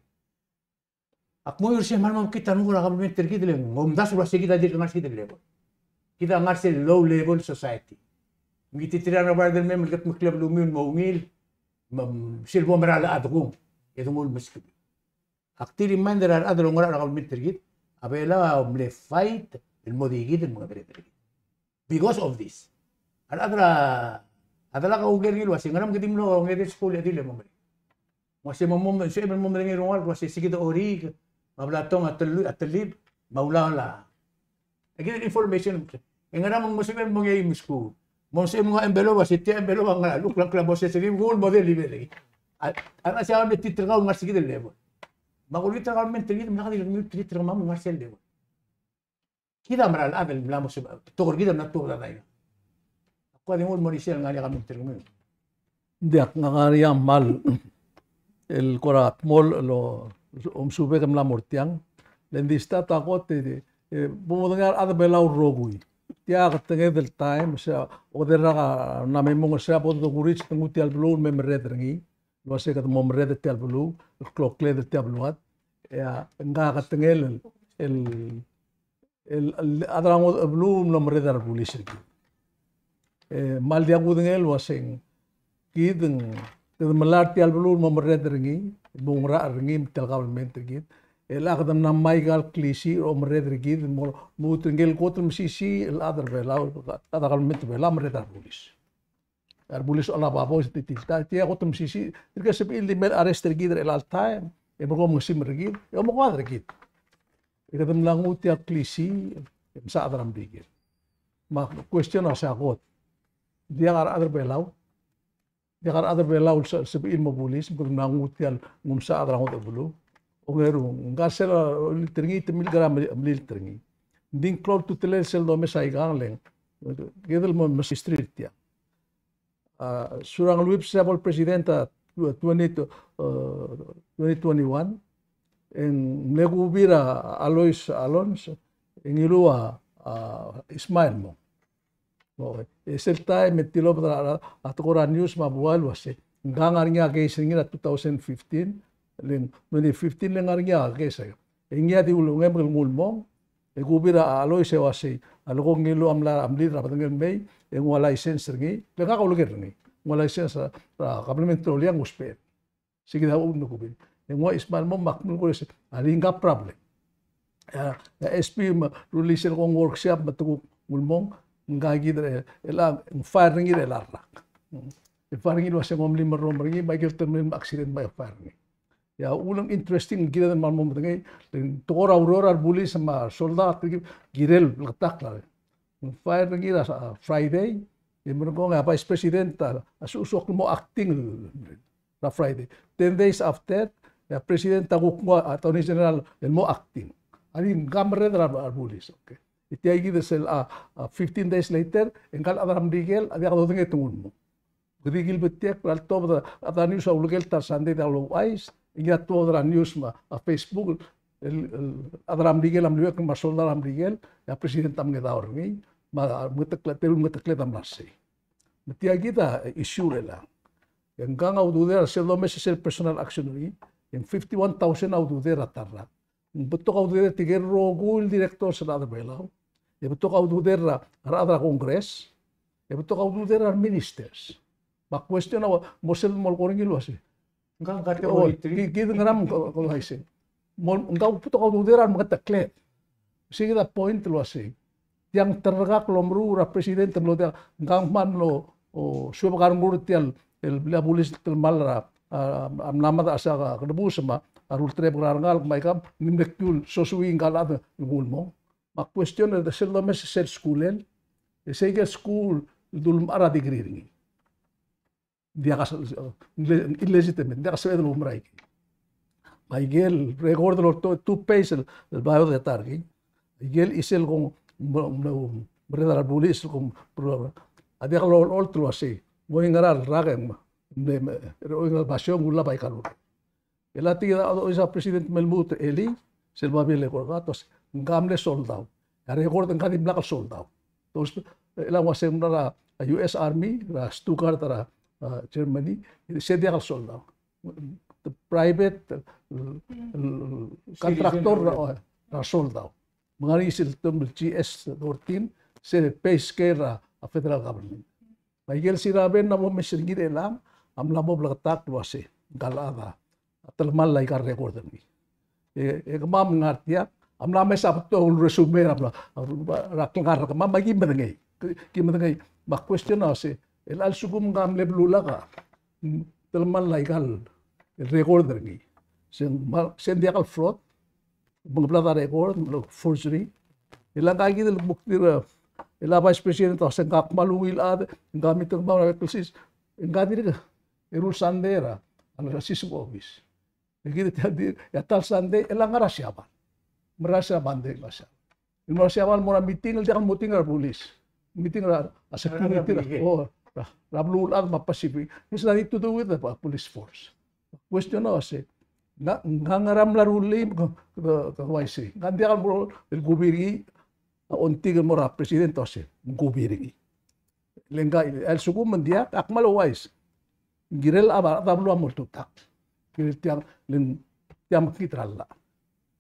Ak mo er sei me a lemo kid a renguk er a kabelment er kid el ng omdasu el uasei kid a dirk ngar er se kid el level. Kid a ngar er sel low level society. Me ki tirke el ngar er a bar el mei me kede meklii a belumiu el mo ungil, me sel bo mera el chad kung, e de nguu el meskemiu. Ak di remind er a rechad el oungerachel er a kabelment er kid, a Belau a mle fight el mo di kid el mengedereder er kid. Because of this. A rechad er a, a delak a uker er ngii el uasei, ngera me ke di mlo ongedei el skuul e di le mo merek. Ng uasei mo, mo, sebechem el mo medengei el rengul el uasei se kid a Orik, me a Blatong a Tellu-, a Tellib, me a Ulaol a. Aki di information. E ngera me ng mo sebechem el mo ngii a skuul. Mo sebechem el nguu a envelope, uasei tia envelope a ngera, luk, luk, luk, mo se se di, nguu el mo deliver er ngii. A, a, a, se a mle titirkau el ngar er se kid el level. Me a kulengit er a government er kid, me ng diak di lemiu el treat er kemam el ngar er sel deua. Kid a mera el chad el mla mo sebechir, betok er kid a mla tuobed a daigak. Ak kuk di nguu el mo er isei el ngar er ngii a government er kemiu. Ng diak, ngak a ngar er ngii a kmal el kora dmolech el omesubek e mla mo er tiang. Le ng di start a kot e, e, bo modengei a rechad er a Belau el rokui. Tia ketenged el taem, se a, okedei el rak a mla me mong, se a bo dokurits e te nguu tia el beluu el me merreder er ngii. El uasei kede mo merreder er tia el beluu, el klokled er tia el beluad. E a, ngka a ketengel el, el el, el chad er a ngodech el beluu a mlo merreder a rebulis er kid. E, kmal diak kudengei el uaseng kid ng, kede melai er tia el beluu el mo merreder er ngii, mo ngerachel er ngii me tia el government er kid. E le kede mla ngmai aika el klisiich el omerreder er kid, mo, mo lmuut er ngii el kot el mesisiich el chad er a Belau, chad er a government er a Belau a merreder a rebulis. A rebulis a olab a voice, di tilta, tia kot el mesisiich, tirke el sebechir el di mei el arrest er kid er chelecha el taem, e merekong e mengesimer er kid, e omekoad er kid. E kede mla nguu tia el klisiich, e msa chad er a Merikel. Me a question a se a kot. Diak a rechad er a Belau, diak a rechad er a Belau el se-, sebechir el mo bulis, me kede mla nguu tia el nguu msa chad er a ngodech el beluu. Ongeru, ngka sel olilt er ngii, te mle kora melilt er ngii. Ng di ng klou el ultutelel sel domes a ikang le ng, kede mo mesa history er tiang. A, Surangel Whipps a bo el president a tw-, twenty, uh, twenty twenty-one, e ng mle kubiil er a Alois Alonso, e ngiluu a, a, Ismael Mong. O, e sel taem e tilobed er a, a, a tekoi er a news me a buai el uasei, ngka a ngar er ngii a case er ngii er a two thousand fifteen, le ng twenty fifteen le ng ngar er ngii a case. E ngii a di ulengem el nguu el mong, e kubiil er a Alois e uasei, a leko ngiluu a mla, a mlil er a bedengel mei, e nguu a license er ngii, le ngak a uleker er ngii, nguu a license er a, er a kabelment er a Oreor e ng ousbech. Sei kid a uchul me kubiil. E nguu a Ismael Mong me ak mle kuk uasei, a di ngka a problem. A, a S P me a rullii sel kmo ng workshop me te kuk nguu el mong, ngka kid er a, el a, ng fire er ngii er a rak. E fire er ngii el uasei ng mle merreder er ngii, me a ikel term el accident me a fire er ngii. E a uchul me ng interesting, kired el mo medengei, le ng tekoi er a ureor a rebulis me a soldau, kirel bleketakl a. Ng fire er ngii er a, a, Friday, e merekong e a Vice President a, a lsekum ng mo acting er a Friday. Ten days after, e a President a kuk nguu a Attorney General el mo acting. A di ngka a merreder er a, a rebulis, okay. E tia kid sel, a, a, fifteen days later, e ngka el chad er a Merikel a diak dodengei e te nguu el mong. Kede di kilbetiekl, a ltobed er a, a news a uleker el ta el Sunday, diak louchais, e ngii a tuobed er a news me a Facebook, el, el chad er a Merikel a mliuekl me a soldau er a Merikel, e a President a mengedaol er ngii, me a mengetekled, teru el mengetekled a mla er sei. Me tia kid a issue er chelechang. E ngkang a ududel er sel domes e sel personal action er ngii, e ng fifty-one thousand a ududel er a ta el rak. Ng betok a ududel er tirke el rokui el directors er a rechad er a Belau. E betok a ududel er a, a rechad er a Congress. E betok a ududel er a reministers. Me a question a ua, mo sel mo lekong er ngii el uasei. Ngkang category three. Ki-, kid ngera me ko-, ko uaisei. Mo, ngkang betok a ududel er a remengetekled. Sei kid a point el uasei. Tiang terrekakl el omeruul er a President el mlo diak, ngkang kmal mlo, o, suebek a rengul er tia el, el blil a bulis el telemall er a, a, a mla mad a chais a kelebus me a rulterebek er a rengalek me aika, ng mle kdu el sosuii ngka el chad el nguu el mong. Me a question er sel domes e sel skuul el, e sei ikel skuul el dulemechar a degree er ngii. Diak a se-, ille-, illegitimate, diak a sebeched el oumera ikei. Me a ikel record el oltobed, two page el, el biodata er kei. Ikel chisel kmo ng mo, mo, mo merreder a rebulis el kmo, a diak lolecholt el uasei, ng oingera el rak e ng, me, me, oingera el basio e ng ulab aika el ureor. E le tia kid a, a, a President me lmuut er elii, sel babier el record a, tos, ngka a mle soldau. A record ngka a dimlak el soldau. Tos, e le ng uasei ng mla er a U S Army, er a Stuttgart er a, a, Germany, e sei diak el soldau. Private, el, el, contractor er a, er a soldau. Me ng ngar er ngii sel term el G S thirteen, sel pay scale er a, a federal government. Me a ikel siraben a bo mesa er ngii er chelechang, a mla mo bleketakl el uasei, ngka el chad a telemall aika el record er ngii. E, e kemam el ngar tiang, a mla mesa betok el resume er a, er a klengar er kemam, me aki medengei. Ki medengei. Me a question a uasei, el a lsekum ngka a mle blulak a telemall aika el record er ngii. Se ng ma-, se ng diak el fraud, mengeblad a record, me a forgery. E le ngka kid el kuk tir, e le a Vice President a se ngka a kmal ungil el chad, ngka a meet er kemam er a Betelgeuse, ngka a dirk eru el Sunday er a, a lsiseb a obis. Kid a di, e a tal Sunday, e le ngar er a Siabal. Me er a Siabal, Monday, me er a Siabal. El mo er a Siabal el mo er a meeting, el diak el mo meeting er a bulis. Meeting er a, a security er a, o, er a, er a beluulechad me a Pacific. It's nothing to do with the, uh, police force. Question a uase, ng, ng ngar er a mla rullii, ke, ke, ke uaisei. Ng diak el mo, el kubi er ngii, a ongtik el mo er a president a uase, ng kubi er ngii. Le ngka, a lsekum ng diak, ak kmal ouchais. Ng kirel a, a beluu a mo oltutakl. Kirel tiang, le ng tiang mekngit er a llach.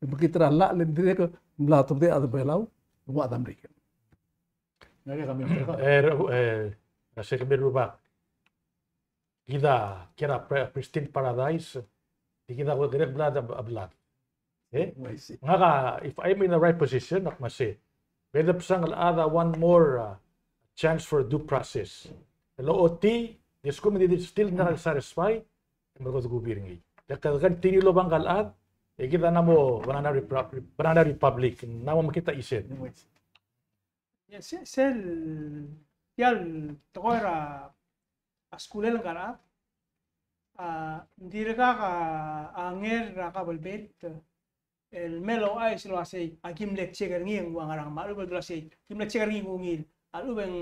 Mekngit er a llach, le ng dirrek el mla tobedii a chad er a Belau, ng ua chad er a Merikel. E, e, a se kemiu el rubak. Kid a, kid a pre-, pristine paradise, e kid a ko dirrek el blad a, a blad. E? Ngak a, if I'm in the right position, ak mesa, e. Be de bsang el chad a one more, uh, chance for due process. El ochotii, di lsekum e di still not satisfy, e merekong e de kubi er ngii. Le kede continue el obang a chad, e kid a ng mo banana repub-, banana republic, ng mo mekngit a chisel. Ia, se-, sel, tia el tekoi er a skulel ngka el chad, a, ng dirkak a, a nger er a kabelbet, el mle ouchais el uasei, a ki mle check er ngii e ng ua ngerang, me a lechub e ng uasei, ki mle check er ngii e ng ungil, a lechub e ng,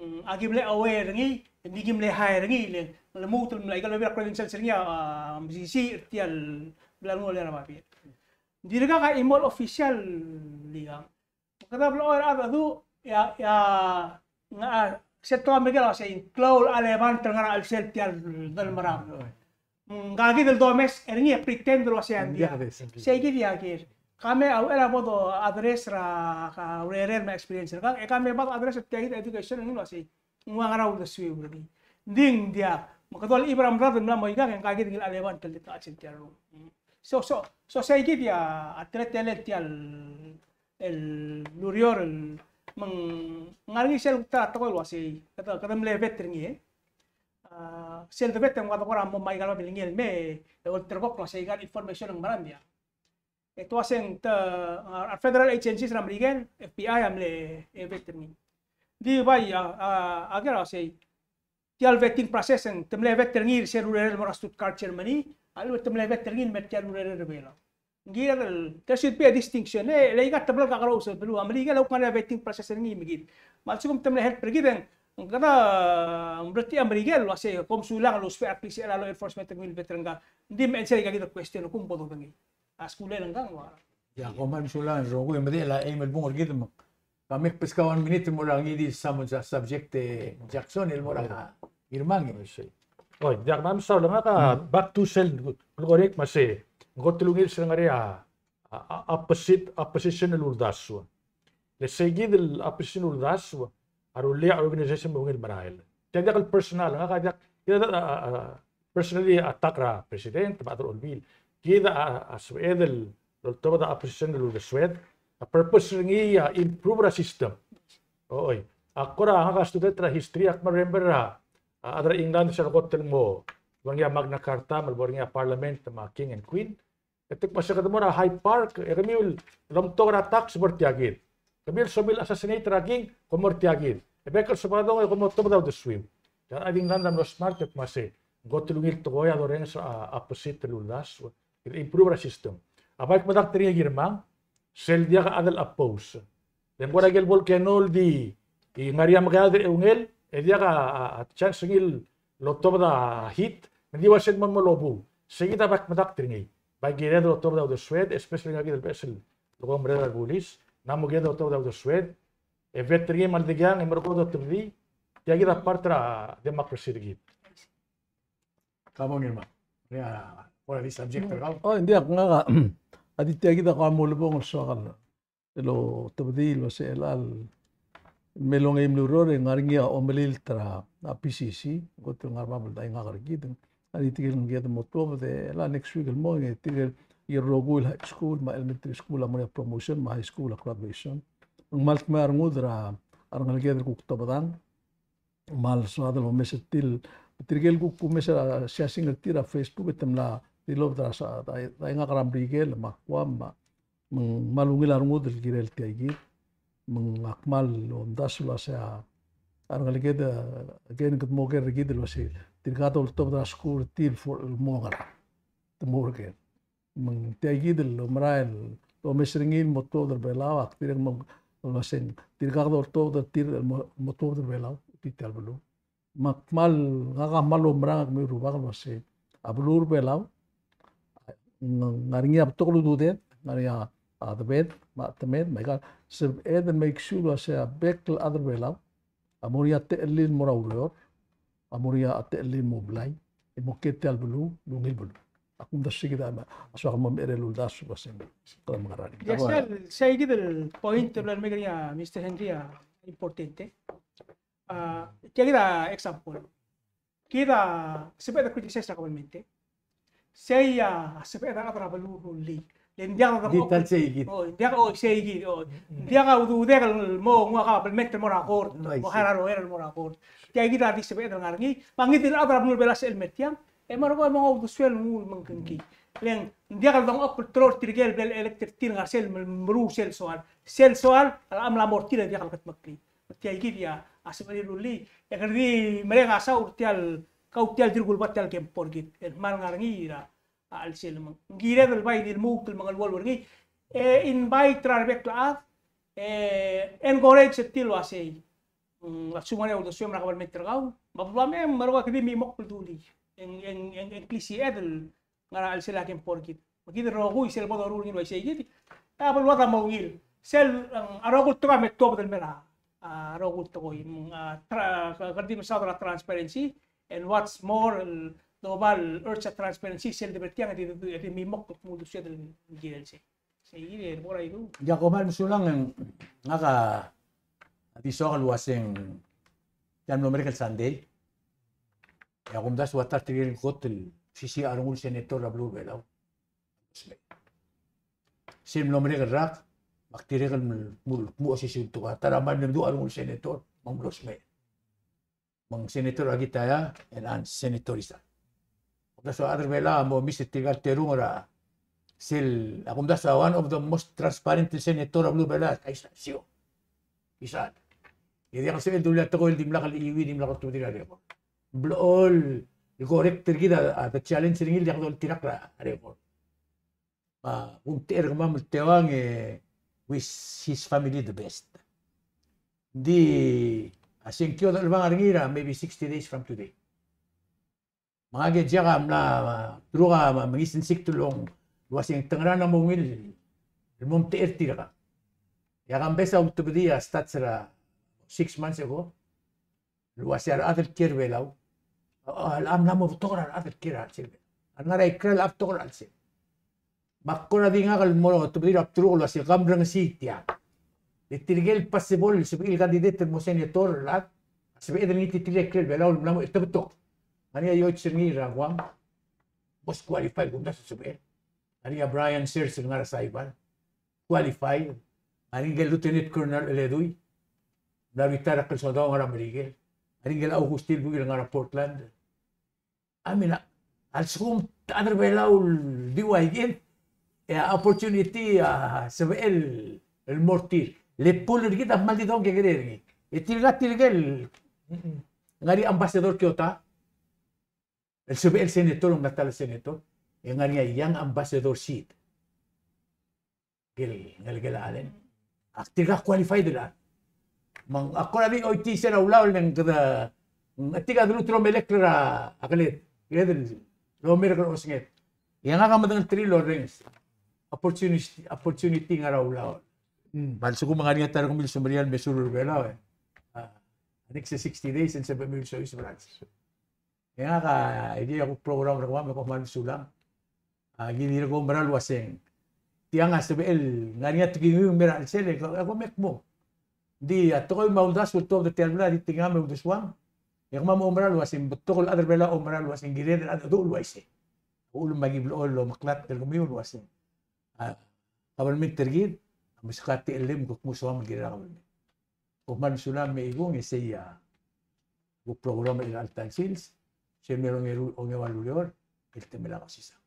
mm, a ki mle aware er ngii, e ng di ki mle hire er ngii, le, le lmuut el mla, aika el bebil a credentials er ngii a, a, mesisiich er tia el bla lenguu el er a babier. Ng dirkak a chimo el official, ikang. Kede blechoel er a rechad a du, ia, ia, ng, a, sel tekoi er a Merikel a uasei, klou el chelebangel el ngar er a chelsel tia el delmerang. Ngka kid el domes er ngii e pretend el uasei ng diak. Sei kid a kid. Ka me a uchei er a bo do address er a, a urerel me a experience er kau, e ka me bo address er tia kid a education er ngii el uasei ng ua ngera uldesuiu er ngii. Ng di ng diak. Me kede olechib er a mlad el mla mo ikang, e ngka kid el chelebangel el ta el chelsel tia el rokui. So, so, so sei kid a teletelel tia el el ureor el me ng ngar er ngii sel ta tekoi el uasei, kede, kede mle vet er ngii, e. A, sel de vet e ng ua de kora mo me aika el babilngel el mei, e olterekokl el uasei aika el information a ng mera el diak. E te uasei ng te, a, federal agencies er a Merikel, F B I a mle, e, vet er ngii. Di bai, a, a, a ker a uasei, tia el vetting process e ng te mle vet er ngii er sel urerel el mo er a Stuttgart, Germany, a lechub e te mle vet er ngii el mer tia el urerel er a Belau. Ng kired el, there should be a distinction, e, le aika te bla el kakerous el beluu, a Merikel a kuk ngar er ngii a vetting process er ngii me kid. Me a lsekum te mle help er kid e ng, kede, mm, mle tia a Merikel el uasei, kom sulang el ousbech a klisichel a law enforcement er kemiu el vet er ngka. Ng di me chelsel aika kid el question, kom bo dodengei. A skulel ngka ng ua. Ia, kom kmal mesulang el rokui, me di el aim el bung er kid me ng Ka mekbeskau a one minute el mo er a ngii di summons a subject e Jackson el mo er a Ngirmang. Oi, diak, me a mesaul, ngak a back to sel, kuk, kuk, me se, ng kot el ungil sel ngar er ngii a, a, a, opposit-, opposition el uldasu. Le sei kid el opposition el uldasu a rullii a organization me a ungil merael. Tia diak el personal, ngak a diak, kid a, a, a, personally attack er a president, me a chad er a olbiil. Kid a, a, a sebeched el oltobed a opposition el uldesued, a purpose er ngii a improve er a system. Oi, ak kora ngak a student er a history, ak remember a, a chad er a England sel kot el mo, bo er ngii a Magna Carta, me bo er ngii a Parliament, me a King and Queen. E te kmo se kede mo er a Hyde Park, e kemiu el omtok er a tax bo er tia kid. Kemiu el somiu el assassinate er a king, kom mo er tia kid. E bek el Sabadong e kom mo tobed a uldesuiu. Tia a England a mlo smart e kmo se, ng kot el ungil tekoi a dorrenges a, a opposite el uldasu, el improve er a system. A bai kmedakt er ngii a Ngirmang, sel diak a chad el oppose. Le ng kora ikel volcano el di, e ngar er ngii a mekeald er a eungel, e diak a, a, a chance er ngii el otobed a heat, me ng di ua sel mo, mo lobuu. Sei kid a bai kmedakt er ngii. Bai kired el otobed a uldesued, especially ngak kid el beches el, el ko merreder er a bulis, ng mo kired el otobed a uldesued, e vet er ngii me a ledekiang, e merekong e dotebedii, tia kid a part er a democracy er kid. Ka mo Ngirmang. Ia, kora di subject er kau. O, ng diak, ngak a, a di tia kid a kora mo ulebongel el soak el otebedii el uase chelecha el me longeim el ureor e ng ngar er ngii a omelilt er a P C C, kot el ngar er a bab el daingak er kid. A di tirke el ngii a mo tuobed e chelecha el next week el mo, e tirke el rokui el high school, me a elementary school a mo er ngii a promotion, me a high school a graduation. Ng kmal dmeu a rengud er a rengeleked el kuk tobedang. Me a lsoad el omes er tir, tirke el kuk kumes er a siasing er tir er a Facebook e te mla tilobed er a sa, a, a, a ngak er a Merikel, me a Guam, me a, me ng kmal ungil a rengud el kirel tia kid. Me ng ak kmal omdasu el uase a rengeleked, e, again, kede mo oker er kid el uase tirka a doltobed er a skuul er tir el mo ngerang. Te mo oker. Me ng tia kid el omerael el omes er ngii el mo tuobed er a Belau, ak dirrek el mo, el uaseng, tirka kede oltobed er tir el mo, mo tuobed er a Belau, tia el beluu. Me ak kmal, ngak a kmal oumerang a kemiu el rubak el uasei, a beluu er a Belau, ng-, ngar er ngii a betok el ududed, ngar er ngii a, a debed, me a chetemed, me aika, sebeched el make sure el uasei a bek el chad er a Belau a mo er ngii a techellir el mo er a ureor, a mo er ngii a techellir el mo blai, e mo kiei er tia el beluu el ungil beluu. Ak omdasu e kid a, a soak el mo merek el uldasu el uaseng, kede mengerang. Ia, sei, sei kid el point el mle make er ngii a Mister Henry a important, e. A, tia kid a example. Kid a sebeched el criticize er a government, e. Sei a sebeched a rechad er a beluu el rullii. Le ng diak a, di tal sei kid. O, ng diak, o, sei kid, o. Ng diak a ududek el mo nguu a kabelment el mo er a court, mo hire a lawyer el mo er a court. Tia kid a di sebeched el ngar er ngii. Me a ngii di el chad er a beluu er a Belau a sebechel el mer tiang, e merekong e mo nguu a uldesuel el nguu el mengkengkii. Le ng diak el dongoch el teloi er tirke el bla le elect er tir el ngar er sel meruul sel soal. Sel soal a locha mla mo er tir e diak el kedmeklii. Tia kid a sebechir el rullii, e kede di mereng a saul er tia el, kau tia el dirk uleba tia el kempo er kid, el kmal ngar er ngii er a, a chelsel me ng kired el bai di lmuut el mengeluolu er ngii, e invite er a rebek el chad, e encourage er tir el uasei, mm, a lsekum ng ngar er ngii a uldesuem er a kabelment er kau, me a beluam e merekong e kede di mimokl el dulii, e ng, e ng, e ng, e ng klisiiched el ngar er a chelsel a kempo er kid. Me kid el rokui sel bo doruul er ngii el uaisei kid, a beluad a mo ungil. Sel, ng, a rokui el tekoi a me tuobed el mer a, a rokui el tekoi, mm, a tra-, kede di mesaod er a transparency, and what's more, el doba el urge a transparency, sel de ber tiang e di, di, di mimokl el kmo uldesued el kirel sei. Sei kid e bo er a idu. Ia, kom kmal mesulang, e ng, ngak a di soak el uaseng, tia el mlo merek el Sunday, e ak omdasu a ta er tirke el kot el osisiu a rengul senator er a beluu er a Belau. Sel mlo merek el rak, me ak dirrek el mul-, mul-, mlo osisiu el tekoi. A ta er a kmal mle meduch a rengul senator, me ng mlo smecher. Me ng senator Akitaya, e ng senator Isaac. Omdasu a rechad er a Belau a mo miss er tirka el terung er a sel, ak omdasu a one of the most transparent senator er a beluu er a Belau, a Isaac Siob. Isaac. E diak el sebechel el dulii a tekoi el dimlak el chiuii, dimlak el tubedir a record. Ng blechoel el correct er kid a, a, the challenge er ngii el diak doltirakl a record. Me a kumtechei er kemam el teuang e wish his family the best. Ng di a sengkio a dechelebangel er ngii er a maybe sixty days from today. Me ngak e Jack a mla, truk a mengisensikt el ong el uaseng te ngerang a mo ungil el mo omtechei er tirka. E ak a mbes a ultebedii a stats er a six months ago el uasei a rechad el kiei er a Belau, a, a, a mla mo betok er a rechad el kiei er a chelsel Belau. A ngar er a ikrel a betok er a chelsel. Me ak kora di ngak el mo tebedii er a bdeluk el uasei kom merengesii tiang. Le tirke el possible el sebechir el candidate el mo senator el chad, a sebeched el ngii tirke el kiei er a Belau el mla mo, e te betok. Ngar er ngii a Yoichi er ngii er a Guam, most qualified el kumdasu el sebechel. Ngar er ngii a Brian Sears el ngar er a Saipan, qualified. Ngar er ngii a Lieutenant Colonel Eledui, mla retire er a Kelsodau el ngar er a Merikel. Ngar er ngii a Augustin Buil el ngar er a Portland. I mean, a lsekum a rechad er a Belau el di ua ikid, e a opportunity a sebechel el mo er tir. Le pool er kid a kmal di dongkekerei er ngii. E tirka tirke el, ngar er ngii a Ambassador Kyota el sebechel senator, ng mla ta el senator. E ngar er ngii a young ambassador seat. Ngelekel, ngelekel a Allen. Ak tirka qualified el chad. Me ng ak kora di choitii sel ulaol e ng kede, ng tirka deluut el omelekl er a keled, keled el omerek er a osenged. E ngak a medengelterir el orrenges opportunity, opportunity ngar er a ulaol. Mm. Me a lsekum ng ngar er ngii a ta er kemiu el semeriar el mesuub er a Belau, e a next sixty days e ng sebechemiu el soiseb er a chelsel. E ngak a, e di a kuk program er kemam, e kom kmal mesulang. A, ki dirrek el oumera el uaseng, tiang a sebechel, ngar er ngii a tekingiu el mer a chelsel, e ko, e ko me kmo. Ng di a tekoi me a uldasu el tuobed er tia el blai a di tekingam e uldesuam. E kemam a oumera el uaseng, betok el chad er a Belau a oumera el uaseng, kired el chad a dmu el uaisei. Uchul me aki blechoel el omeklatk er kemiu el uaseng, a, kabelment er kid a meskau a techellem el kuk mo soam el kirel a kabelment. Kom kmal mesulang me a ikung, e sei a kuk program er chelecha el ta el sils, sel mei er a ongeru-, ongeua el ureor, el temel a osisang.